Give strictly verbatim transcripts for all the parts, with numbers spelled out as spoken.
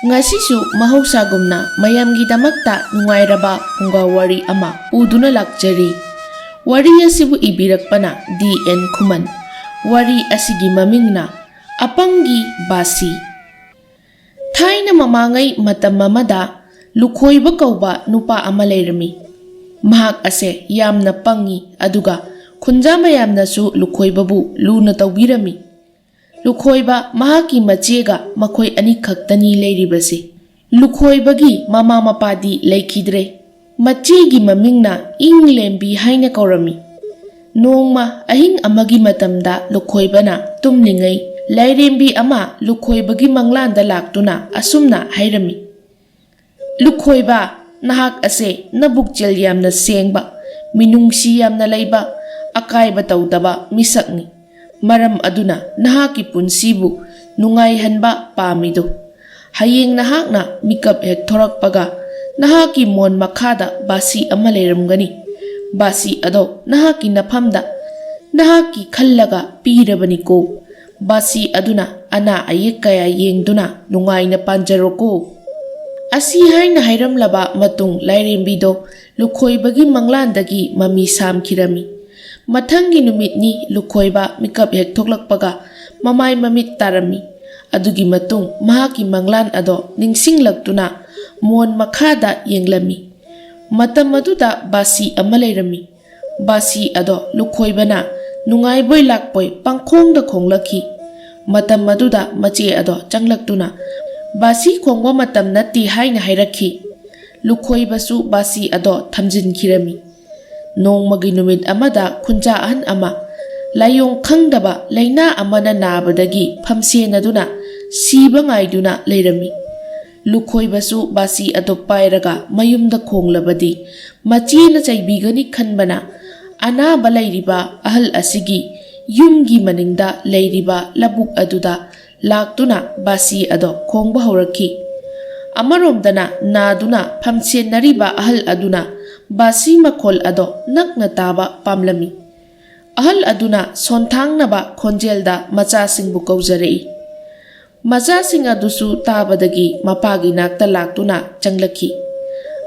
ꯉꯁꯤꯁꯨ ꯃꯍꯧꯁꯥꯒꯨꯝꯅ ꯃꯌꯥꯝꯒꯤꯗꯃꯛꯇ ꯅꯨꯡꯉꯥꯏꯔꯕ ꯐꯨꯡꯒꯥ ꯋꯥꯔꯤ ꯑꯃ ꯄꯨꯗꯨꯅ ꯂꯥꯛꯆꯔꯤ꯫ ꯋꯥꯔꯤ ꯑꯁꯤꯕꯨ ꯏꯕꯤꯔꯛꯄꯅ ꯗꯤ ꯑꯦꯟ ꯈꯨꯃꯟ꯫ ꯋꯥꯔꯤ ꯑꯁꯤꯒꯤ ꯃꯃꯤꯡꯅ ꯑꯄꯪꯒꯤ ꯕꯥꯁꯤ꯫ ꯊꯥꯏꯅ ꯃꯃꯥꯡꯉꯩ ꯃꯇꯝ ꯑꯃꯗ ꯂꯨꯈꯣꯏꯕ ꯀꯧꯕ ꯅꯨꯄꯥ ꯑꯃ ꯂꯩꯔꯝꯃꯤ꯫ ꯃꯍꯥꯛ ꯑꯁꯦ ꯌꯥꯝꯅ ꯄꯪꯉꯤ, ꯑꯗꯨꯒ ꯈꯨꯟꯖꯥ ꯃꯌꯥꯝꯅꯁꯨ ꯂꯨꯈꯣꯏꯕꯕꯨ ꯂꯨꯅ ꯇꯧꯕꯤꯔꯝꯃꯤ꯫ ꯂꯨꯈꯣꯏꯕ ꯃꯍꯥꯛꯀꯤ ꯃꯆꯦꯒ ꯃꯈꯣꯏ ꯑꯅꯤꯈꯛꯇꯅꯤ ꯂꯩꯔꯤꯕꯁꯦ꯫ ꯂꯨꯈꯣꯏꯕꯒꯤ ꯃꯃꯥ ꯃꯄꯥꯗꯤ ꯂꯩꯈꯤꯗ꯭ꯔꯦ꯫ ꯃꯆꯦꯒꯤ ꯃꯃꯤꯡꯅ ꯏꯪꯂꯦꯝꯕꯤ ꯍꯥꯏꯅ ꯀꯧꯔꯝꯃꯤ꯫ ꯅꯣꯡꯃ ꯑꯍꯤꯡ ꯑꯃꯒꯤ ꯃꯇꯝꯗ ꯂꯨꯈꯣꯏꯕꯅ ꯇꯨꯝꯂꯤꯉꯩ, ꯂꯥꯏꯔꯦꯝꯕꯤ ꯑꯃ ꯂꯨꯈꯣꯏꯕꯒꯤ ꯃꯪꯂꯥꯟꯗ ꯂꯥꯛꯇꯨꯅ ꯑꯁꯨꯝꯅ ꯍꯥꯏꯔꯝꯃꯤ, "ꯂꯨꯈꯣꯏꯕ, ꯅꯍꯥꯛ ꯑꯁꯦ ꯅꯕꯨꯛꯆꯦꯜ ꯌꯥꯝꯅ ꯁꯦꯡꯕ, ꯃꯤꯅꯨꯡꯁꯤ ꯌꯥꯝꯅ ꯂꯩꯕ, ꯑꯀꯥꯏꯕ ꯇꯧꯗꯕ ꯃꯤꯁꯛꯅꯤ꯫ ꯃꯔꯝ ꯑꯗꯨꯅ ꯅꯍꯥꯛꯀꯤ ꯄꯨꯟꯁꯤꯕꯨ ꯅꯨꯡꯉꯥꯏꯍꯟꯕ ꯄꯥꯝꯃꯤꯗꯣ꯫ ꯍꯌꯦꯡ ꯅꯍꯥꯛꯅ ꯃꯤꯀꯞ ꯍꯦꯛ ꯊꯣꯔꯛꯄꯒ, ꯅꯍꯥꯛꯀꯤ ꯃꯣꯟ ꯃꯈꯥꯗ ꯕꯥꯁꯤ ꯑꯃ ꯂꯩꯔꯝꯒꯅꯤ꯫ ꯕꯥꯁꯤ ꯑꯗꯣ ꯅꯍꯥꯛꯀꯤ ꯅꯐꯝꯗ ꯅꯍꯥꯛꯀꯤ ꯈꯜꯂꯒ ꯄꯤꯔꯕꯅꯤꯀꯣ꯫ ꯕꯥꯁꯤ ꯑꯗꯨꯅ ꯑꯅꯥ ꯑꯌꯦꯛ ꯀꯌꯥ ꯌꯦꯡꯗꯨꯅ ꯅꯨꯡꯉꯥꯏꯅ ꯄꯥꯟꯖꯔꯣꯀꯣ"꯫ ꯑꯁꯤ ꯍꯥꯏꯅ ꯍꯥꯏꯔꯝꯂꯕ ꯃꯇꯨꯡ, ꯂꯥꯏꯔꯦꯝꯕꯤꯗꯣ ꯂꯨꯈꯣꯏꯕꯒꯤ ꯃꯪꯂꯥꯟꯗꯒꯤ ꯃꯃꯤ ꯁꯥꯝꯈꯤꯔꯝꯃꯤ꯫ ꯃꯊꯪꯒꯤ ꯅꯨꯃꯤꯠꯅꯤ ꯂꯨꯈꯣꯏꯕ ꯃꯤꯀꯞ ꯍꯦꯛ ꯊꯣꯛꯂꯛꯄꯒ ꯃꯃꯥꯏ ꯃꯃꯤꯠ ꯇꯥꯔꯝꯃꯤ꯫ ꯑꯗꯨꯒꯤ ꯃꯇꯨꯡ ꯃꯍꯥꯛꯀꯤ ꯃꯪꯂꯥꯟ ꯑꯗꯣ ꯅꯤꯡꯁꯤꯡꯂꯛꯇꯨꯅ ꯃꯣꯟ ꯃꯈꯥꯗ ꯌꯦꯡꯂꯝꯃꯤ꯫ ꯃꯇꯝ ꯑꯗꯨꯗ ꯕꯥꯁꯤ ꯑꯃ ꯂꯩꯔꯝꯃꯤ꯫ ꯕꯥꯁꯤ ꯑꯗꯣ ꯂꯨꯈꯣꯏꯕꯅ ꯅꯨꯡꯉꯥꯏꯕꯣꯏ ꯂꯥꯛꯄꯣꯏ ꯄꯪꯈꯣꯡꯗ ꯈꯣꯡꯂꯛꯈꯤ꯫ ꯃꯇꯝ ꯑꯗꯨꯗ ꯃꯆꯦ ꯑꯗꯣ ꯆꯪꯂꯛꯇꯨꯅ, "ꯕꯥꯁꯤ ꯈꯣꯡꯕ ꯃꯇꯝ ꯅꯠꯇꯦ" ꯍꯥꯏꯅ ꯍꯥꯏꯔꯛꯈꯤ꯫ ꯂꯨꯈꯣꯏꯕꯁꯨ ꯕꯥꯁꯤ ꯑꯗꯣ ꯊꯝꯖꯤꯟꯈꯤꯔꯝꯃꯤ꯫ ꯅꯣꯡꯃꯒꯤ ꯅꯨꯃꯤꯠ ꯑꯃꯗ ꯈꯨꯟꯖꯥ ꯑꯍꯟ ꯑꯃ ꯂꯥꯏꯑꯣꯡ ꯈꯪꯗꯕ ꯂꯥꯏꯅꯥ ꯑꯃꯅ ꯅꯥꯕꯗꯒꯤ ꯐꯝꯁꯦꯟꯅꯗꯨꯅ ꯁꯤꯕ ꯉꯥꯏꯗꯨꯅ ꯂꯩꯔꯝꯃꯤ꯫ ꯂꯨꯈꯣꯏꯕꯁꯨ ꯕꯥꯁꯤ ꯑꯗꯨ ꯄꯥꯏꯔꯒ ꯃꯌꯨꯝꯗ ꯈꯣꯡꯂꯕꯗꯤ ꯃꯆꯦꯅ ꯆꯩꯕꯤꯒꯅꯤ ꯈꯟꯕꯅ, ꯑꯅꯥꯕ ꯂꯩꯔꯤꯕ ꯑꯍꯜ ꯑꯁꯤꯒꯤ ꯌꯨꯝꯒꯤ ꯃꯅꯤꯡꯗ ꯂꯩꯔꯤꯕ ꯂꯧꯕꯨꯛ ꯑꯗꯨꯗ ꯂꯥꯛꯇꯨꯅ ꯕꯥꯁꯤ ꯑꯗꯣ ꯈꯣꯡꯕ ꯍꯧꯔꯛꯈꯤ꯫ ꯑꯃꯔꯣꯝꯗꯅ ꯅꯥꯗꯨꯅ ꯐꯝꯁꯦꯟꯅꯔꯤꯕ ꯑꯍꯜ ꯑꯗꯨꯅ ꯕꯥꯁꯤ ꯃꯈꯣꯜ ꯑꯗꯣ ꯅꯛꯅ ꯇꯥꯕ ꯄꯥꯝꯂꯝꯃꯤ꯫ ꯑꯍꯜ ꯑꯗꯨꯅ ꯁꯣꯟꯊꯥꯡꯅꯕ ꯈꯣꯟꯖꯦꯜꯗ ꯃꯆꯥꯁꯤꯡꯕꯨ ꯀꯧꯖꯔꯛꯏ꯫ ꯃꯆꯥꯁꯤꯡ ꯑꯗꯨꯁꯨ ꯇꯥꯕꯗꯒꯤ ꯃꯄꯥꯒꯤ ꯅꯥꯛꯇ ꯂꯥꯛꯇꯨꯅ ꯆꯪꯂꯛꯈꯤ꯫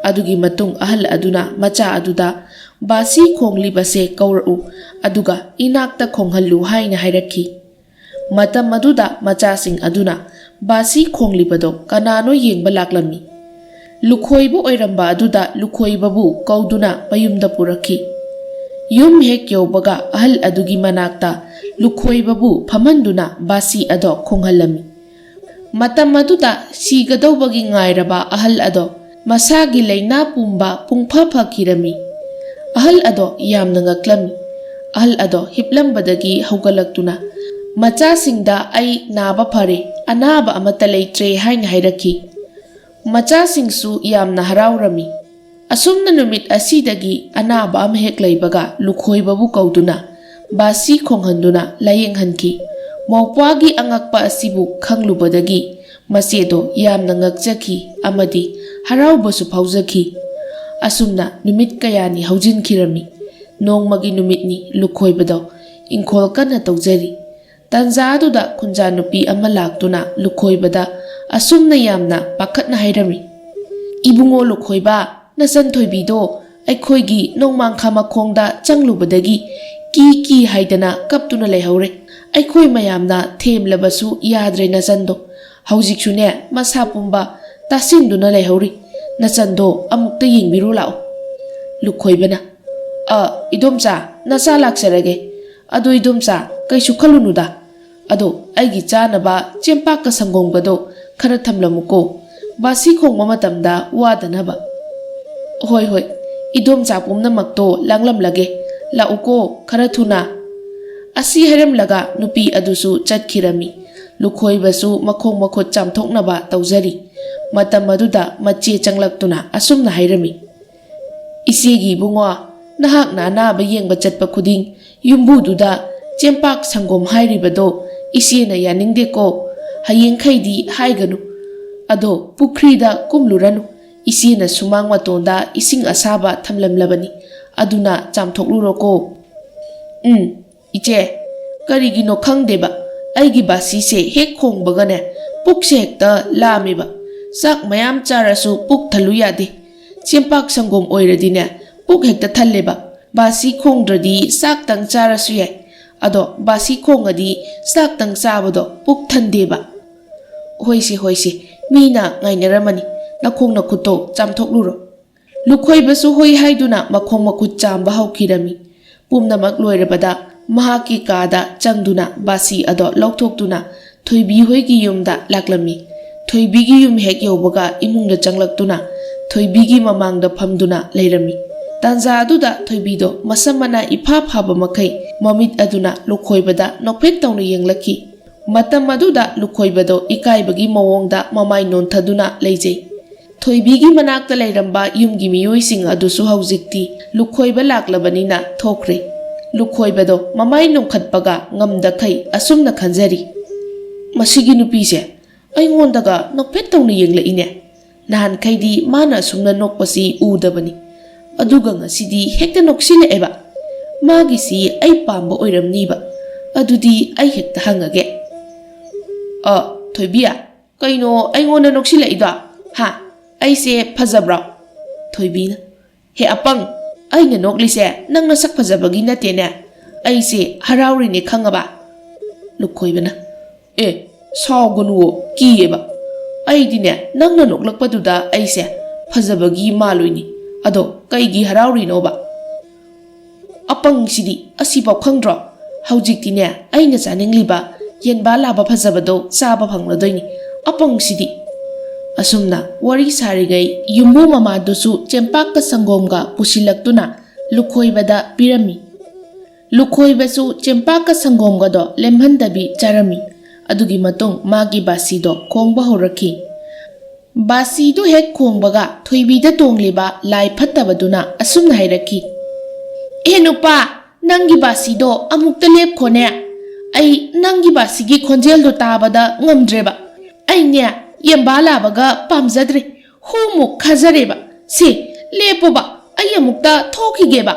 ꯑꯗꯨꯒꯤ ꯃꯇꯨꯡ ꯑꯍꯜ ꯑꯗꯨꯅ ꯃꯆꯥ ꯑꯗꯨꯗ, "ꯕꯥꯁꯤ ꯈꯣꯡꯂꯤꯕꯁꯦ ꯀꯧꯔꯛꯎ, ꯑꯗꯨꯒ ꯏꯅꯥꯛꯇ ꯈꯣꯡꯍꯜꯂꯨ" ꯍꯥꯏꯅ ꯍꯥꯏꯔꯛꯈꯤ꯫ ꯃꯇꯝ ꯑꯗꯨꯗ ꯃꯆꯥꯁꯤꯡ ꯑꯗꯨꯅ ꯕꯥꯁꯤ ꯈꯣꯡꯂꯤꯕꯗꯣ ꯀꯅꯥꯅꯣ ꯌꯦꯡꯕ ꯂꯥꯛꯂꯝꯃꯤ꯫ ꯂꯨꯈꯣꯏꯕ ꯑꯣꯏꯔꯝꯕ ꯑꯗꯨꯗ ꯂꯨꯈꯣꯏꯕꯕꯨ ꯀꯧꯗꯨꯅ ꯃꯌꯨꯝꯗ ꯄꯨꯔꯛꯈꯤ꯫ ꯌꯨꯝ ꯍꯦꯛ ꯌꯧꯕꯒ ꯑꯍꯜ ꯑꯗꯨꯒꯤ ꯃꯅꯥꯛꯇ ꯂꯨꯈꯣꯏꯕꯕꯨ ꯐꯝꯍꯟꯗꯨꯅ ꯕꯥꯁꯤ ꯑꯗꯣ ꯈꯣꯡꯍꯜꯂꯝꯃꯤ꯫ ꯃꯇꯝ ꯑꯗꯨꯗ ꯁꯤꯒꯗꯧꯕꯒꯤ ꯉꯥꯏꯔꯕ ꯑꯍꯜ ꯑꯗꯣ ꯃꯁꯥꯒꯤ ꯂꯥꯏꯅꯥ ꯄꯨꯝꯕ ꯄꯨꯡꯐ ꯐꯈꯤꯔꯝꯃꯤ꯫ ꯑꯍꯜ ꯑꯗꯣ ꯌꯥꯝꯅ ꯉꯛꯂꯝꯃꯤ꯫ ꯑꯍꯜ ꯑꯗꯣ ꯍꯤꯞꯂꯝꯕꯗꯒꯤ ꯍꯧꯒꯠꯂꯛꯇꯨꯅ ꯃꯆꯥꯁꯤꯡꯗ, "ꯑꯩ ꯅꯥꯕ ꯐꯔꯦ, ꯑꯅꯥꯕ ꯑꯃꯠꯇ ꯂꯩꯇ꯭ꯔꯦ" ꯍꯥꯏꯅ ꯍꯥꯏꯔꯛꯈꯤ꯫ ꯃꯆꯥꯁꯤꯡꯁꯨ ꯌꯥꯝꯅ ꯍꯔꯥꯎꯔꯝꯃꯤ꯫ ꯑꯁꯨꯝꯅ ꯅꯨꯃꯤꯠ ꯑꯁꯤꯗꯒꯤ ꯑꯅꯥꯕ ꯑꯃ ꯍꯦꯛ ꯂꯩꯕꯒ ꯂꯨꯈꯣꯏꯕꯕꯨ ꯀꯧꯗꯨꯅ ꯕꯥꯁꯤ ꯈꯣꯡꯍꯟꯗꯨꯅ ꯂꯥꯌꯦꯡꯍꯟꯈꯤ꯫ ꯃꯧꯄ꯭ꯋꯥꯒꯤ ꯑꯉꯛꯄ ꯑꯁꯤꯕꯨ ꯈꯪꯂꯨꯕꯗꯒꯤ ꯃꯆꯦꯗꯣ ꯌꯥꯝꯅ ꯉꯛꯆꯈꯤ ꯑꯃꯗꯤ ꯍꯔꯥꯎꯕꯁꯨ ꯐꯥꯎꯖꯈꯤ꯫ ꯑꯁꯨꯝꯅ ꯅꯨꯃꯤꯠ ꯀꯌꯥꯅꯤ ꯍꯧꯖꯤꯟꯈꯤꯔꯝꯃꯤ꯫ ꯅꯣꯡꯃꯒꯤ ꯅꯨꯃꯤꯠꯅꯤ ꯂꯨꯈꯣꯏꯕꯗꯣ ꯏꯪꯈꯣꯜ ꯀꯟꯅ ꯇꯧꯖꯔꯤ꯫ ꯇꯟꯖꯥ ꯑꯗꯨꯗ ꯈꯨꯟꯖꯥ ꯅꯨꯄꯤ ꯑꯃ ꯂꯥꯛꯇꯨꯅ ꯂꯨꯈꯣꯏꯕꯗ ꯑꯁꯨꯝꯅ ꯌꯥꯝꯅ ꯄꯥꯈꯠꯅ ꯍꯥꯏꯔꯝꯃꯤ, "ꯏꯕꯨꯡꯉꯣ ꯂꯨꯈꯣꯏꯕ, ꯅꯆꯟ ꯊꯣꯏꯕꯤꯗꯣ ꯑꯩꯈꯣꯏꯒꯤ ꯅꯣꯡꯃꯥꯡꯈꯥ ꯃꯈꯣꯡꯗ ꯆꯪꯂꯨꯕꯗꯒꯤ ꯀꯤ ꯀꯤ ꯍꯥꯏꯗꯅ ꯀꯞꯇꯨꯅ ꯂꯩꯍꯧꯔꯦ꯫ ꯑꯩꯈꯣꯏ ꯃꯌꯥꯝꯅ ꯊꯦꯝꯂꯕꯁꯨ ꯌꯥꯗ꯭ꯔꯦ ꯅꯆꯟꯗꯣ꯫ ꯍꯧꯖꯤꯛꯁꯨꯅꯦ ꯃꯁꯥ ꯄꯨꯝꯕ ꯇꯥꯁꯤꯟꯗꯨꯅ ꯂꯩꯍꯧꯔꯤ꯫ ꯅꯆꯟꯗꯣ ꯑꯃꯨꯛꯇ ꯌꯦꯡꯕꯤꯔꯨ ꯂꯥꯛꯑꯣ꯫" ꯂꯨꯈꯣꯏꯕꯅ, "ꯑ, ꯏꯗꯣꯝꯆꯥ, ꯅꯆꯥ ꯂꯥꯛꯆꯔꯒꯦ꯫ ꯑꯗꯣ ꯏꯗꯣꯝꯆꯥ, ꯀꯩꯁꯨ ꯈꯜꯂꯨꯅꯨꯗ꯫ ꯑꯗꯣ ꯑꯩꯒꯤ ꯆꯥꯅꯕ ꯆꯦꯡꯄꯥꯛꯀ ꯁꯪꯒꯣꯝꯒꯗꯣ ꯈꯔ ꯊꯝꯂꯝꯃꯨꯀꯣ, ꯕꯥꯁꯤ ꯈꯣꯡꯕ ꯃꯇꯝꯗ ꯋꯥꯗꯅꯕ꯫" "ꯍꯣꯏ, ꯍꯣꯏ, ꯏꯗꯣꯝꯆꯥ ꯄꯨꯝꯅꯃꯛꯇꯣ ꯂꯥꯡꯂꯝꯂꯒꯦ꯫ ꯂꯥꯛꯎꯀꯣ, ꯈꯔ ꯊꯨꯅ꯫" ꯑꯁꯤ ꯍꯥꯏꯔꯝꯂꯒ ꯅꯨꯄꯤ ꯑꯗꯨꯁꯨ ꯆꯠꯈꯤꯔꯝꯃꯤ꯫ ꯂꯨꯈꯣꯏꯕꯁꯨ ꯃꯈꯣꯡ ꯃꯈꯨꯠ ꯆꯥꯝꯊꯣꯛꯅꯕ ꯇꯧꯖꯔꯤ꯫ ꯃꯇꯝ ꯑꯗꯨꯗ ꯃꯆꯦ ꯆꯪꯂꯛꯇꯨꯅ ꯑꯁꯨꯝꯅ ꯍꯥꯏꯔꯝꯃꯤ, "ꯏꯆꯦꯒꯤ ꯏꯕꯨꯡꯉꯣ, ꯅꯍꯥꯛꯅ ꯑꯅꯥꯕ ꯌꯦꯡꯕ ꯆꯠꯄ ꯈꯨꯗꯤꯡ ꯌꯨꯝꯕꯨꯗꯨꯗ ꯆꯦꯡꯄꯥꯛ ꯁꯪꯒꯣꯝ ꯍꯥꯏꯔꯤꯕꯗꯣ ꯏꯆꯦꯅ ꯌꯥꯅꯤꯡꯗꯦꯀꯣ꯫ ꯍꯌꯦꯡꯈꯩꯗꯤ ꯍꯥꯏꯒꯅꯨ꯫ ꯑꯗꯣ ꯄꯨꯈ꯭ꯔꯤꯗ ꯀꯨꯝꯂꯨꯔꯅꯨ꯫ ꯏꯆꯦꯅ ꯁꯨꯃꯥꯡ ꯃꯇꯣꯟꯗ ꯏꯁꯤꯡ ꯑꯁꯥꯕ ꯊꯝꯂꯝꯂꯕꯅꯤ꯫ ꯑꯗꯨꯅ ꯆꯥꯝꯊꯣꯛꯂꯨꯔꯣꯀꯣ꯫" "ꯎꯝ, ꯏꯆꯦ, ꯀꯔꯤꯒꯤꯅꯣ ꯈꯪꯗꯦꯕ, ꯑꯩꯒꯤ ꯕꯥꯁꯤꯁꯦ ꯍꯦꯛ ꯈꯣꯡꯕꯒꯅꯦ, ꯄꯨꯛꯁꯦ ꯍꯦꯛꯇ ꯂꯥꯝꯃꯦꯕ꯫ ꯆꯥꯛ ꯃꯌꯥꯝ ꯆꯥꯔꯁꯨ ꯄꯨꯛ ꯊꯜꯂꯨ ꯌꯥꯗꯦ꯫ ꯆꯦꯡꯄꯥꯛ ꯁꯪꯒꯣꯝ ꯑꯣꯏꯔꯗꯤꯅꯦ, ꯄꯨꯛ ꯍꯦꯛꯇ ꯊꯜꯂꯦꯕ꯫ ꯕꯥꯁꯤ ꯈꯣꯡꯗ꯭ꯔꯗꯤ ꯆꯥꯛꯇꯪ ꯆꯥꯔꯁꯨ ꯌꯥꯏ, ꯑꯗꯣ ꯕꯥꯁꯤ ꯈꯣꯡꯉꯗꯤ ꯆꯥꯛꯇꯪ ꯆꯥꯕꯗꯣ ꯄꯨꯛ ꯊꯟꯗꯦꯕ꯫ "ꯍꯣꯏꯁꯦ, ꯍꯣꯏꯁꯦ, ꯃꯤꯅ ꯉꯥꯏꯅꯔꯝꯃꯅꯤ, ꯅꯈꯣꯡ ꯅꯈꯨꯠꯇꯣ ꯆꯥꯝꯊꯣꯛꯂꯨꯔꯣ"꯫ ꯂꯨꯈꯣꯏꯕꯁꯨ ꯍꯣꯏ ꯍꯥꯏꯗꯨꯅ ꯃꯈꯣꯡ ꯃꯈꯨꯠ ꯆꯥꯝꯕ ꯍꯧꯈꯤꯔꯝꯃꯤ꯫ ꯄꯨꯝꯅꯃꯛ ꯂꯣꯏꯔꯕꯗ ꯃꯍꯥꯛꯀꯤ ꯀꯥꯗ ꯆꯪꯗꯨꯅ ꯕꯥꯁꯤ ꯑꯗꯣ ꯂꯧꯊꯣꯛꯇꯨꯅ ꯊꯣꯏꯕꯤ ꯍꯣꯏꯒꯤ ꯌꯨꯝꯗ ꯂꯥꯛꯂꯝꯃꯤ꯫ ꯊꯣꯏꯕꯤꯒꯤ ꯌꯨꯝ ꯍꯦꯛ ꯌꯧꯕꯒ ꯏꯃꯨꯡꯗ ꯆꯪꯂꯛꯇꯨꯅ ꯊꯣꯏꯕꯤꯒꯤ ꯃꯃꯥꯡꯗ ꯐꯝꯗꯨꯅ ꯂꯩꯔꯝꯃꯤ꯫ ꯇꯥꯟꯖꯥ ꯑꯗꯨꯗ ꯊꯣꯏꯕꯤꯗꯣ ꯃꯁꯝ ꯃꯅꯥ ꯏꯐꯥ ꯐꯥꯕ ꯃꯈꯩ ꯃꯃꯤꯠ ꯑꯗꯨꯅ ꯂꯨꯈꯣꯏꯕꯗ ꯅꯣꯛꯐꯦꯠ ꯇꯧꯅ ꯌꯦꯡꯂꯛꯈꯤ꯫ ꯃꯇꯝ ꯑꯗꯨꯗ ꯂꯨꯈꯣꯏꯕꯗꯣ ꯏꯀꯥꯏꯕꯒꯤ ꯃꯑꯣꯡꯗ ꯃꯃꯥꯏ ꯅꯣꯟꯊꯗꯨꯅ ꯂꯩꯖꯩ꯫ ꯊꯣꯏꯕꯤꯒꯤ ꯃꯅꯥꯛꯇ ꯂꯩꯔꯝꯕ ꯌꯨꯝꯒꯤ ꯃꯤꯑꯣꯏꯁꯤꯡ ꯑꯗꯨꯁꯨ ꯍꯧꯖꯤꯛꯇꯤ ꯂꯨꯈꯣꯏꯕ ꯂꯥꯛꯂꯕꯅꯤꯅ ꯊꯣꯛꯈ꯭ꯔꯦ꯫ ꯂꯨꯈꯣꯏꯕꯗꯣ ꯃꯃꯥꯏ ꯅꯣꯟꯈꯠꯄꯒ ꯉꯝꯗꯈꯩ ꯑꯁꯨꯝꯅ ꯈꯟꯖꯔꯤ, "ꯃꯁꯤꯒꯤ ꯅꯨꯄꯤꯁꯦ ꯑꯩꯉꯣꯟꯗꯒ ꯅꯣꯛꯐꯦꯠ ꯇꯧꯅ ꯌꯦꯡꯂꯛꯏꯅꯦ꯫ ꯅꯍꯥꯟꯈꯩꯗꯤ ꯃꯥꯅ ꯑꯁꯨꯝꯅ ꯅꯣꯛꯄꯁꯤ ꯎꯗꯕꯅꯤ꯫ ꯑꯗꯨꯒ ꯉꯁꯤꯗꯤ ꯍꯦꯛꯇ ꯅꯣꯛꯁꯤꯜꯂꯛꯑꯦꯕ꯫ ꯃꯥꯒꯤꯁꯤ ꯑꯩ ꯄꯥꯝꯕ ꯑꯣꯏꯔꯝꯅꯤꯕ꯫ ꯑꯗꯨꯗꯤ ꯑꯩ ꯍꯦꯛꯇ ꯍꯪꯉꯒꯦ꯫ ꯑ, ꯊꯣꯏꯕꯤ, ꯀꯩꯅꯣ ꯑꯩꯉꯣꯟꯗ ꯅꯣꯛꯁꯤꯜꯂꯛꯏꯗꯣ? ꯍꯥ? ꯑꯩꯁꯦ ꯐꯖꯕ꯭ꯔꯣ?" ꯊꯣꯏꯕꯤꯅ, "ꯍꯦ ꯑꯄꯪ, ꯑꯩꯅ ꯅꯣꯛꯂꯤꯁꯦ ꯅꯪ ꯅꯁꯛ ꯐꯖꯕꯒꯤ ꯅꯠꯇꯦꯅꯦ꯫ ꯑꯩꯁꯦ ꯍꯔꯥꯎꯔꯤꯅꯦ, ꯈꯪꯉꯕ?" ꯂꯨꯈꯣꯏꯕꯅ, "ꯑꯦ, ꯁꯥꯎꯒꯅꯨꯋꯣ, ꯀꯤꯌꯦꯕ꯫ ꯑꯩꯗꯤꯅꯦ, ꯅꯪꯅ ꯅꯣꯛꯂꯛꯄꯗꯨꯗ ꯑꯩꯁꯦ ꯐꯖꯕꯒꯤ ꯃꯥꯜꯂꯨꯏꯅꯤ꯫ ꯑꯗꯣ ꯀꯩꯒꯤ ꯍꯔꯥꯎꯔꯤꯅꯣꯕ?" "ꯑꯄꯪꯁꯤꯗꯤ ꯑꯁꯤꯐꯥꯎ ꯈꯪꯗ꯭ꯔꯣ? ꯍꯧꯖꯤꯛꯇꯤꯅꯦ, ꯑꯩꯅ ꯆꯥꯅꯤꯡꯂꯤꯕ ꯌꯦꯟꯕꯥ ꯂꯥꯕ ꯐꯖꯕꯗꯣ ꯆꯥꯕ ꯐꯪꯂꯗꯣꯏꯅꯤ꯫ ꯑꯄꯪꯁꯤꯗꯤ!" ꯑꯁꯨꯝꯅ ꯋꯥꯔꯤ ꯁꯥꯔꯤꯉꯩ ꯌꯨꯝꯕꯨ ꯃꯃꯥꯗꯨꯁꯨ ꯆꯦꯡꯄꯥꯛꯀ ꯁꯪꯒꯣꯝꯒ ꯄꯨꯁꯤꯜꯂꯛꯇꯨꯅ ꯂꯨꯈꯣꯏꯕꯗ ꯄꯤꯔꯝꯃꯤ꯫ ꯂꯨꯈꯣꯏꯕꯁꯨ ꯆꯦꯡꯄꯥꯛꯀ ꯁꯪꯒꯣꯝꯒꯗꯣ ꯂꯦꯝꯍꯟꯗꯕꯤ ꯆꯥꯔꯝꯃꯤ꯫ ꯑꯗꯨꯒꯤ ꯃꯇꯨꯡ ꯃꯥꯒꯤ ꯕꯥꯁꯤꯗꯣ ꯈꯣꯡꯕ ꯍꯧꯔꯛꯈꯤ꯫ ꯕꯥꯁꯤꯗꯨ ꯍꯦꯛ ꯈꯣꯡꯕꯒ ꯊꯣꯏꯕꯤꯗ ꯇꯣꯡꯂꯤꯕ ꯂꯥꯏ ꯐꯠꯇꯕꯗꯨꯅ ꯑꯁꯨꯝꯅ ꯍꯥꯏꯔꯛꯈꯤ, "ꯑꯦ ꯅꯨꯄꯥ, ꯅꯪꯒꯤ ꯕꯥꯁꯤꯗꯣ ꯑꯃꯨꯛꯇ ꯂꯦꯞꯈꯣꯅꯦ꯫ ꯑꯩ ꯅꯪꯒꯤ ꯕꯥꯁꯤꯒꯤ ꯈꯣꯟꯖꯦꯜꯗꯣ ꯇꯥꯕꯗ ꯉꯝꯗ꯭ꯔꯦꯕ꯫ ꯑꯩꯅꯦ, ꯌꯦꯝꯕꯥ ꯂꯥꯕꯒ ꯄꯥꯝꯖꯗ꯭ꯔꯦ꯫ ꯍꯨꯃꯨꯛ ꯈꯥꯖꯔꯦꯕ꯫ ꯁꯦ, ꯂꯦꯞꯄꯣꯕ, ꯑꯩ ꯑꯃꯨꯛꯇ ꯊꯣꯛꯈꯤꯒꯦꯕ"꯫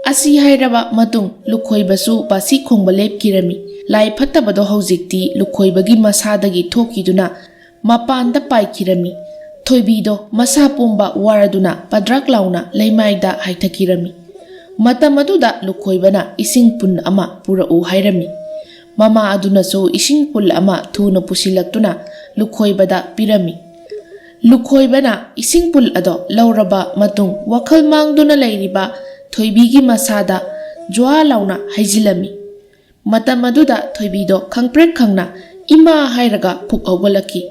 ꯑꯁꯤ ꯍꯥꯏꯔꯕ ꯃꯇꯨꯡ ꯂꯨꯈꯣꯏꯕꯁꯨ ꯕꯥꯁꯤ ꯈꯣꯡꯕ ꯂꯦꯞꯈꯤꯔꯝꯃꯤ꯫ ꯂꯥꯏ ꯐꯠꯇꯕꯗꯣ ꯍꯧꯖꯤꯛꯇꯤ ꯂꯨꯈꯣꯏꯕꯒꯤ ꯃꯁꯥꯗꯒꯤ ꯊꯣꯛꯈꯤꯗꯨꯅ ꯃꯄꯥꯟꯗ ꯄꯥꯏꯈꯤꯔꯝꯃꯤ꯫ ꯊꯣꯏꯕꯤꯗꯣ ꯃꯁꯥ ꯄꯨꯝꯕ ꯋꯥꯔꯗꯨꯅ ꯄꯗ꯭ꯔꯥꯛ ꯂꯥꯎꯅ ꯂꯩꯃꯥꯏꯗ ꯍꯥꯏꯊꯈꯤꯔꯝꯃꯤ꯫ ꯃꯇꯝ ꯑꯗꯨꯗ ꯂꯨꯈꯣꯏꯕꯅ ꯏꯁꯤꯡ ꯄꯨꯟ ꯑꯃ ꯄꯨꯔꯛꯎ ꯍꯥꯏꯔꯝꯃꯤ꯫ ꯃꯃꯥ ꯑꯗꯨꯅꯁꯨ ꯏꯁꯤꯡ ꯄꯨꯜ ꯑꯃ ꯊꯨꯅ ꯄꯨꯁꯤꯜꯂꯛꯇꯨꯅ ꯂꯨꯈꯣꯏꯕꯗ ꯄꯤꯔꯝꯃꯤ꯫ ꯂꯨꯈꯣꯏꯕꯅ ꯏꯁꯤꯡ ꯄꯨꯜ ꯑꯗꯣ ꯂꯧꯔꯕ ꯃꯇꯨꯡ, ꯋꯥꯈꯜ ꯃꯥꯡꯗꯨꯅ ꯂꯩꯔꯤꯕ ꯊꯣꯏꯕꯤꯒꯤ ꯃꯁꯥꯗ ꯖ꯭ꯋꯥ ꯂꯥꯎꯅ ꯍꯩꯖꯤꯜꯂꯝꯃꯤ꯫ ꯃꯇꯝ ꯑꯗꯨꯗ ꯊꯣꯏꯕꯤꯗꯣ ꯈꯪꯄ꯭ꯔꯦꯛ ꯈꯪꯅ "ꯏꯃꯥ" ꯍꯥꯏꯔꯒ ꯐꯨꯛ ꯍꯧꯒꯠꯂꯛꯈꯤ꯫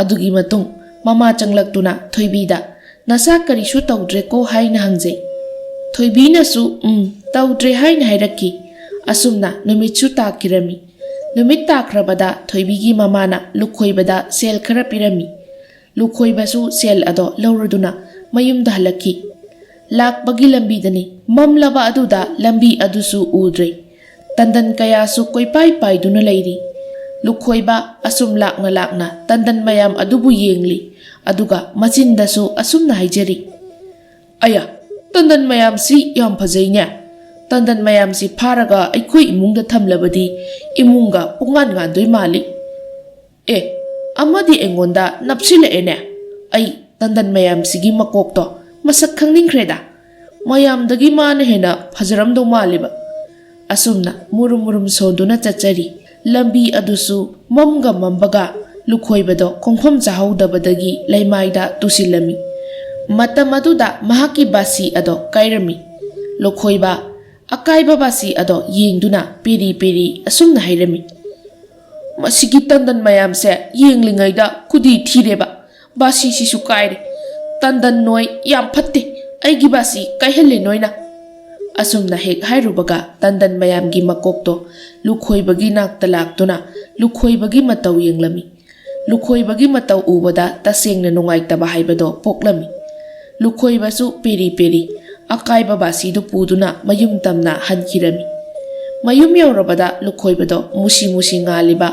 ꯑꯗꯨꯒꯤ ꯃꯇꯨꯡ ꯃꯃꯥ ꯆꯪꯂꯛꯇꯨꯅ ꯊꯣꯏꯕꯤꯗ "ꯅꯁꯥ ꯀꯔꯤꯁꯨ ꯇꯧꯗ꯭ꯔꯦꯀꯣ?" ꯍꯥꯏꯅ ꯍꯪꯖꯩ꯫ ꯊꯣꯏꯕꯤꯅꯁꯨ "ꯎꯝ, ꯇꯧꯗ꯭ꯔꯦ" ꯍꯥꯏꯅ ꯍꯥꯏꯔꯛꯈꯤ꯫ ꯑꯁꯨꯝꯅ ꯅꯨꯃꯤꯠꯁꯨ ꯇꯥꯈꯤꯔꯝꯃꯤ꯫ ꯅꯨꯃꯤꯠ ꯇꯥꯈ꯭ꯔꯕꯗ ꯊꯣꯏꯕꯤꯒꯤ ꯃꯃꯥꯅ ꯂꯨꯈꯣꯏꯕꯗ ꯁꯦꯜ ꯈꯔ ꯄꯤꯔꯝꯃꯤ꯫ ꯂꯨꯈꯣꯏꯕꯁꯨ ꯁꯦꯜ ꯑꯗꯣ ꯂꯧꯔꯗꯨꯅ ꯃꯌꯨꯝꯗ ꯍꯜꯂꯛꯈꯤ꯫ ꯂꯥꯛꯄꯒꯤ ꯂꯝꯕꯤꯗꯅꯤ꯫ ꯃꯝꯂꯕ ꯑꯗꯨꯗ ꯂꯝꯕꯤ ꯑꯗꯨꯁꯨ ꯎꯗ꯭ꯔꯦ꯫ ꯇꯟꯗꯟ ꯀꯌꯥꯁꯨ ꯀꯣꯏꯄꯥꯏ ꯄꯥꯏꯗꯨꯅ ꯂꯩꯔꯤ꯫ ꯂꯨꯈꯣꯏꯕ ꯑꯁꯨꯝ ꯂꯥꯛꯅ ꯂꯥꯛꯅ ꯇꯟꯗꯟ ꯃꯌꯥꯝ ꯑꯗꯨꯕꯨ ꯌꯦꯡꯂꯤ꯫ ꯑꯗꯨꯒ ꯃꯆꯤꯟꯗꯁꯨ ꯑꯁꯨꯝꯅ ꯍꯥꯏꯖꯔꯤ, "ꯑꯌꯥ, ꯇꯟꯗꯟ ꯃꯌꯥꯝꯁꯤ ꯌꯥꯝ ꯐꯖꯩꯅꯦ꯫ ꯇꯟꯗꯟ ꯃꯌꯥꯝꯁꯤ ꯐꯥꯔꯒ ꯑꯩꯈꯣꯏ ꯏꯃꯨꯡꯗ ꯊꯝꯂꯕꯗꯤ ꯏꯃꯨꯡꯒ ꯄꯨꯡꯉꯥꯟ ꯉꯥꯟꯗꯣꯏ ꯃꯥꯜꯂꯤ꯫ ꯑꯦ, ꯑꯃꯗꯤ ꯑꯩꯉꯣꯟꯗ ꯅꯞꯁꯤꯜꯂꯛꯑꯦꯅꯦ꯫ ꯑꯩ ꯇꯟꯗꯟ ꯃꯌꯥꯝꯁꯤꯒꯤ ꯃꯀꯣꯛꯇꯣ ꯃꯁꯛ ꯈꯪꯅꯤꯡꯈ꯭ꯔꯦꯗ꯫ ꯃꯌꯥꯝꯗꯒꯤ ꯃꯥꯅ ꯍꯦꯟꯅ ꯐꯖꯔꯝꯗꯧ ꯃꯥꯜꯂꯦꯕ"꯫ ꯑꯁꯨꯝꯅ ꯃꯨꯔꯨꯝ ꯃꯨꯔꯨꯝ ꯁꯣꯟꯗꯨꯅ ꯆꯠꯆꯔꯤ꯫ ꯂꯝꯕꯤ ꯑꯗꯨꯁꯨ ꯃꯝꯒ ꯃꯝꯕꯒ ꯂꯨꯈꯣꯏꯕꯗꯣ ꯈꯣꯡꯐꯝ ꯆꯥꯍꯧꯗꯕꯗꯒꯤ ꯂꯩꯃꯥꯏꯗ ꯇꯨꯁꯤꯜꯂꯝꯃꯤ꯫ ꯃꯇꯝ ꯑꯗꯨꯗ ꯃꯍꯥꯛꯀꯤ ꯕꯥꯁꯤ ꯑꯗꯣ ꯀꯥꯏꯔꯝꯃꯤ꯫ ꯂꯨꯈꯣꯏꯕ ꯑꯀꯥꯏꯕ ꯕꯥꯁꯤ ꯑꯗꯣ ꯌꯦꯡꯗꯨꯅ ꯄꯦꯔꯤ ꯄꯦꯔꯤ ꯑꯁꯨꯝꯅ ꯍꯥꯏꯔꯝꯃꯤ, "ꯃꯁꯤꯒꯤ ꯇꯟꯗꯟ ꯃꯌꯥꯝꯁꯦ ꯌꯦꯡꯂꯤꯉꯩꯗ ꯈꯨꯗꯤ ꯊꯤꯔꯦꯕ꯫ ꯕꯥꯁꯤꯁꯤꯁꯨ ꯀꯥꯏꯔꯦ꯫ ꯇꯟꯗꯟ ꯅꯣꯏ ꯌꯥꯝ ꯐꯠꯇꯦ꯫ ꯑꯩꯒꯤ ꯕꯥꯁꯤ ꯀꯥꯏꯍꯜꯂꯦ ꯅꯣꯏꯅ"꯫ ꯑꯁꯨꯝꯅ ꯍꯦꯛ ꯍꯥꯏꯔꯨꯕꯒ ꯇꯟꯗꯟ ꯃꯌꯥꯝꯒꯤ ꯃꯀꯣꯛꯇꯣ ꯂꯨꯈꯣꯏꯕꯒꯤ ꯅꯥꯛꯇ ꯂꯥꯛꯇꯨꯅ ꯂꯨꯈꯣꯏꯕꯒꯤ ꯃꯇꯧ ꯌꯦꯡꯂꯝꯃꯤ꯫ ꯂꯨꯈꯣꯏꯕꯒꯤ ꯃꯇꯧ ꯎꯕꯗ ꯇꯁꯦꯡꯅ ꯅꯨꯡꯉꯥꯏꯇꯕ ꯍꯥꯏꯕꯗꯣ ꯄꯣꯛꯂꯝꯃꯤ꯫ ꯂꯨꯈꯣꯏꯕꯁꯨ ꯄꯦꯔꯤ ꯄꯦꯔꯤ ꯑꯀꯥꯏꯕ ꯕꯥꯁꯤꯗꯨ ꯄꯨꯗꯨꯅ ꯃꯌꯨꯝ ꯇꯝꯅ ꯍꯟꯈꯤꯔꯝꯃꯤ꯫ ꯃꯌꯨꯝ ꯌꯧꯔꯕꯗ ꯂꯨꯈꯣꯏꯕꯗꯣ ꯃꯨꯁꯤ ꯃꯨꯁꯤ ꯉꯥꯜꯂꯤꯕ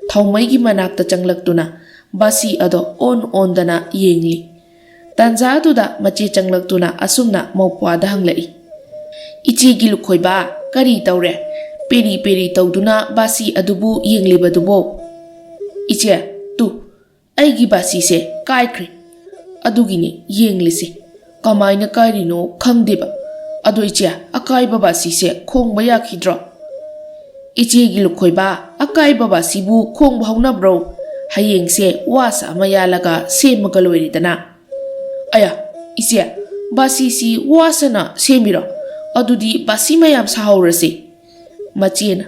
ꯊꯥꯎꯃꯩꯒꯤ ꯃꯅꯥꯛꯇ ꯆꯪꯂꯛꯇꯨꯅ ꯕꯥꯁꯤ ꯑꯗꯣ ꯑꯣꯟ ꯑꯣꯟꯗꯅ ꯌꯦꯡꯂꯤ꯫ ꯇꯥꯟꯖꯥ ꯑꯗꯨꯗ ꯃꯆꯦ ꯆꯪꯂꯛꯇꯨꯅ ꯑꯁꯨꯝꯅ ꯃꯧꯄ꯭ꯋꯥꯗ ꯍꯪꯂꯛꯏ, "ꯏꯆꯦꯒꯤ ꯂꯨꯈꯣꯏꯕ, ꯀꯔꯤ ꯇꯧꯔꯦ? ꯄꯦꯔꯤ ꯄꯦꯔꯤ ꯇꯧꯗꯨꯅ ꯕꯥꯁꯤ ꯑꯗꯨꯕꯨ ꯌꯦꯡꯂꯤꯕꯗꯨꯕꯣ꯫ "ꯏꯆꯦ, ꯇꯨ, ꯑꯩꯒꯤ ꯕꯥꯁꯤꯁꯦ ꯀꯥꯏꯈ꯭ꯔꯦ꯫ ꯑꯗꯨꯒꯤꯅꯤ ꯌꯦꯡꯂꯤꯁꯦ꯫ ꯀꯃꯥꯏꯅ ꯀꯥꯏꯔꯤꯅꯣ ꯈꯪꯗꯦꯕ꯫ ꯑꯗꯣ ꯏꯆꯦ, ꯑꯀꯥꯏꯕ ꯕꯥꯁꯤꯁꯦ ꯈꯣꯡꯕ ꯌꯥꯈꯤꯗ꯭ꯔꯣ?" "ꯏꯆꯦꯒꯤ ꯂꯨꯈꯣꯏꯕ, ꯑꯀꯥꯏꯕ ꯕꯥꯁꯤꯕꯨ ꯈꯣꯡꯕ ꯍꯧꯅꯕ꯭ꯔꯣ? ꯍꯌꯦꯡꯁꯦ ꯋꯥꯁ ꯑꯃ ꯌꯥꯜꯂꯒ ꯁꯦꯝꯃꯒ ꯂꯣꯏꯔꯦꯗꯅ꯫" "ꯑꯌꯥ, ꯏꯆꯦ, ꯕꯥꯁꯤꯁꯤ ꯋꯥꯁꯅ ꯁꯦꯝꯃꯤꯔꯣ? ꯑꯗꯨꯗꯤ ꯕꯥꯁꯤ ꯃꯌꯥꯝ ꯁꯥꯍꯧꯔꯁꯤ꯫" ꯃꯆꯦꯅ,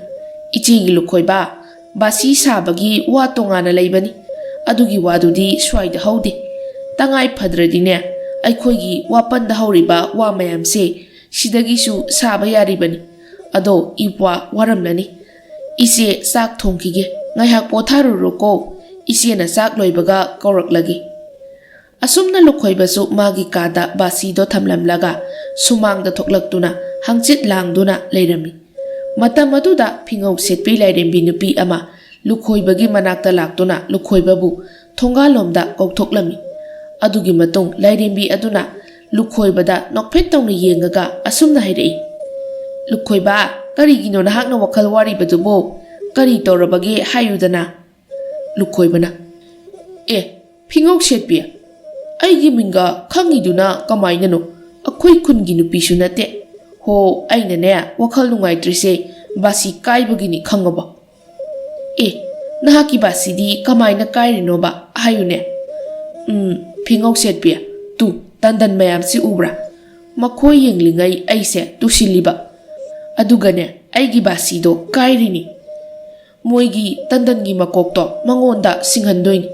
"ꯏꯆꯦꯒꯤ ꯂꯨꯈꯣꯏꯕ, ꯕꯥꯁꯤ ꯁꯥꯕꯒꯤ ꯋꯥ ꯇꯣꯉꯥꯟꯅ ꯂꯩꯕꯅꯤ꯫ ꯑꯗꯨꯒꯤ ꯋꯥꯗꯨꯗꯤ ꯁ꯭ꯋꯥꯏꯗ ꯍꯧꯗꯦ꯫ ꯇꯉꯥꯏ ꯐꯗ꯭ꯔꯗꯤꯅꯦ, ꯑꯩꯈꯣꯏꯒꯤ ꯋꯥꯄꯟꯗ ꯍꯧꯔꯤꯕ ꯋꯥ ꯃꯌꯥꯝꯁꯦ ꯁꯤꯗꯒꯤꯁꯨ ꯁꯥꯕ ꯌꯥꯔꯤꯕꯅꯤ꯫ ꯑꯗꯣ ꯏꯄ꯭ꯋꯥ ꯋꯥꯔꯝꯂꯅꯤ꯫ ꯏꯆꯦ ꯆꯥꯛ ꯊꯣꯡꯈꯤꯒꯦ, ꯉꯥꯏꯍꯥꯛ ꯄꯣꯊꯥꯔꯨꯔꯣꯀꯣ꯫" ꯏꯆꯦꯅ ꯆꯥꯛ ꯂꯣꯏꯕꯒ ꯀꯧꯔꯛꯂꯒꯦ꯫ ꯑꯁꯨꯝꯅ ꯂꯨꯈꯣꯏꯕꯁꯨ ꯃꯥꯒꯤ ꯀꯥꯗ ꯕꯥꯁꯤꯗꯣ ꯊꯝꯂꯝꯂꯒ ꯁꯨꯃꯥꯡꯗ ꯊꯣꯛꯂꯛꯇꯨꯅ ꯍꯪꯆꯤꯠ ꯂꯥꯡꯗꯨꯅ ꯂꯩꯔꯝꯃꯤ꯫ ꯃꯇꯝ ꯑꯗꯨꯗ ꯐꯤꯉꯧ ꯁꯦꯠꯄꯤ ꯂꯥꯏꯔꯦꯝꯕꯤ ꯅꯨꯄꯤ ꯑꯃ ꯂꯨꯈꯣꯏꯕꯒꯤ ꯃꯅꯥꯛꯇ ꯂꯥꯛꯇꯨꯅ ꯂꯨꯈꯣꯏꯕꯕꯨ ꯊꯣꯡꯒꯥꯜꯂꯣꯝꯗ ꯀꯧꯊꯣꯛꯂꯝꯃꯤ꯫ ꯑꯗꯨꯒꯤ ꯃꯇꯨꯡ ꯂꯥꯏꯔꯦꯝꯕꯤ ꯑꯗꯨꯅ ꯂꯨꯈꯣꯏꯕꯗ ꯅꯣꯛꯐꯦꯠ ꯇꯧꯅ ꯌꯦꯡꯉꯒ ꯑꯁꯨꯝꯅ ꯍꯥꯏꯔꯛꯏ, "ꯂꯨꯈꯣꯏꯕ, ꯀꯔꯤꯒꯤꯅꯣ ꯅꯍꯥꯛꯅ ꯋꯥꯈꯜ ꯋꯥꯔꯤꯕꯗꯨꯕꯨ? ꯀꯔꯤ ꯇꯧꯔꯕꯒꯦ ꯍꯥꯏꯌꯨꯗꯅ?" ꯂꯨꯈꯣꯏꯕꯅ, "ꯑꯦ, ꯐꯤꯉꯧ ꯁꯦꯠꯄꯤ, ꯑꯩꯒꯤ ꯃꯤꯡꯒ ꯈꯪꯉꯤꯗꯨꯅ ꯀꯃꯥꯏꯅꯅꯣ? ꯑꯩꯈꯣꯏ ꯈꯨꯟꯒꯤ ꯅꯨꯄꯤꯁꯨ ꯅꯠꯇꯦ꯫ ꯍꯣ, ꯑꯩꯅꯅꯦ ꯋꯥꯈꯜ ꯅꯨꯡꯉꯥꯏꯇ꯭ꯔꯤꯁꯦ ꯕꯥꯁꯤ ꯀꯥꯏꯕꯒꯤꯅꯤ, ꯈꯪꯉꯕ?" "ꯑꯦ, ꯅꯍꯥꯛꯀꯤ ꯕꯥꯁꯤꯗꯤ ꯀꯃꯥꯏꯅ ꯀꯥꯏꯔꯤꯅꯣꯕ? ꯍꯥꯏꯌꯨꯅꯦ꯫" "ꯎꯝ, ꯐꯤꯉꯧ ꯁꯦꯠꯄꯤ, ꯇꯨ, ꯇꯟꯗꯟ ꯃꯌꯥꯝꯁꯤ ꯎꯕ꯭ꯔꯥ? ꯃꯈꯣꯏ ꯌꯦꯡꯂꯤꯉꯩ ꯑꯩꯁꯦ ꯇꯨꯁꯤꯜꯂꯤꯕ꯫ ꯑꯗꯨꯒꯅꯦ, ꯑꯩꯒꯤ ꯕꯥꯁꯤꯗꯣ ꯀꯥꯏꯔꯤꯅꯤ꯫ ꯃꯣꯏꯒꯤ ꯇꯟꯗꯟꯒꯤ ꯃꯀꯣꯛꯇꯣ ꯃꯉꯣꯟꯗ ꯁꯤꯡꯍꯟꯗꯣꯏꯅꯤ꯫"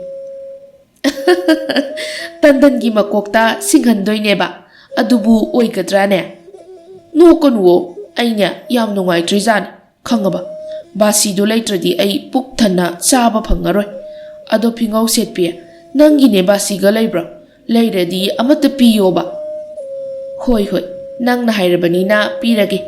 "ꯇꯟꯗꯟꯒꯤ ꯃꯀꯣꯛꯇ ꯁꯤꯡꯍꯟꯗꯣꯏꯅꯦꯕ? ꯑꯗꯨꯕꯨ ꯑꯣꯏꯒꯗ꯭ꯔꯥꯅꯦ?" "ꯅꯣꯛꯀꯅꯨꯋꯣ, ꯑꯩꯅꯦ ꯌꯥꯝ ꯅꯨꯡꯉꯥꯏꯇ꯭ꯔꯤꯖꯥꯠꯅꯤ, ꯈꯪꯉꯕ? ꯕꯥꯁꯤꯗꯣ ꯂꯩꯇ꯭ꯔꯗꯤ ꯑꯩ ꯄꯨꯛ ꯊꯟꯅ ꯆꯥꯕ ꯐꯪꯉꯔꯣꯏ꯫ ꯑꯗꯣ ꯐꯤꯉꯧ ꯁꯦꯠꯄꯤ, ꯅꯪꯒꯤꯅꯦ ꯕꯥꯁꯤꯒ ꯂꯩꯕ꯭ꯔꯥ? ꯂꯩꯔꯗꯤ ꯑꯃꯠꯇ ꯄꯤꯌꯣꯕ꯫" "ꯍꯣꯏ, ꯍꯣꯏ, ꯅꯪꯅ ꯍꯥꯏꯔꯕꯅꯤꯅ ꯄꯤꯔꯒꯦ꯫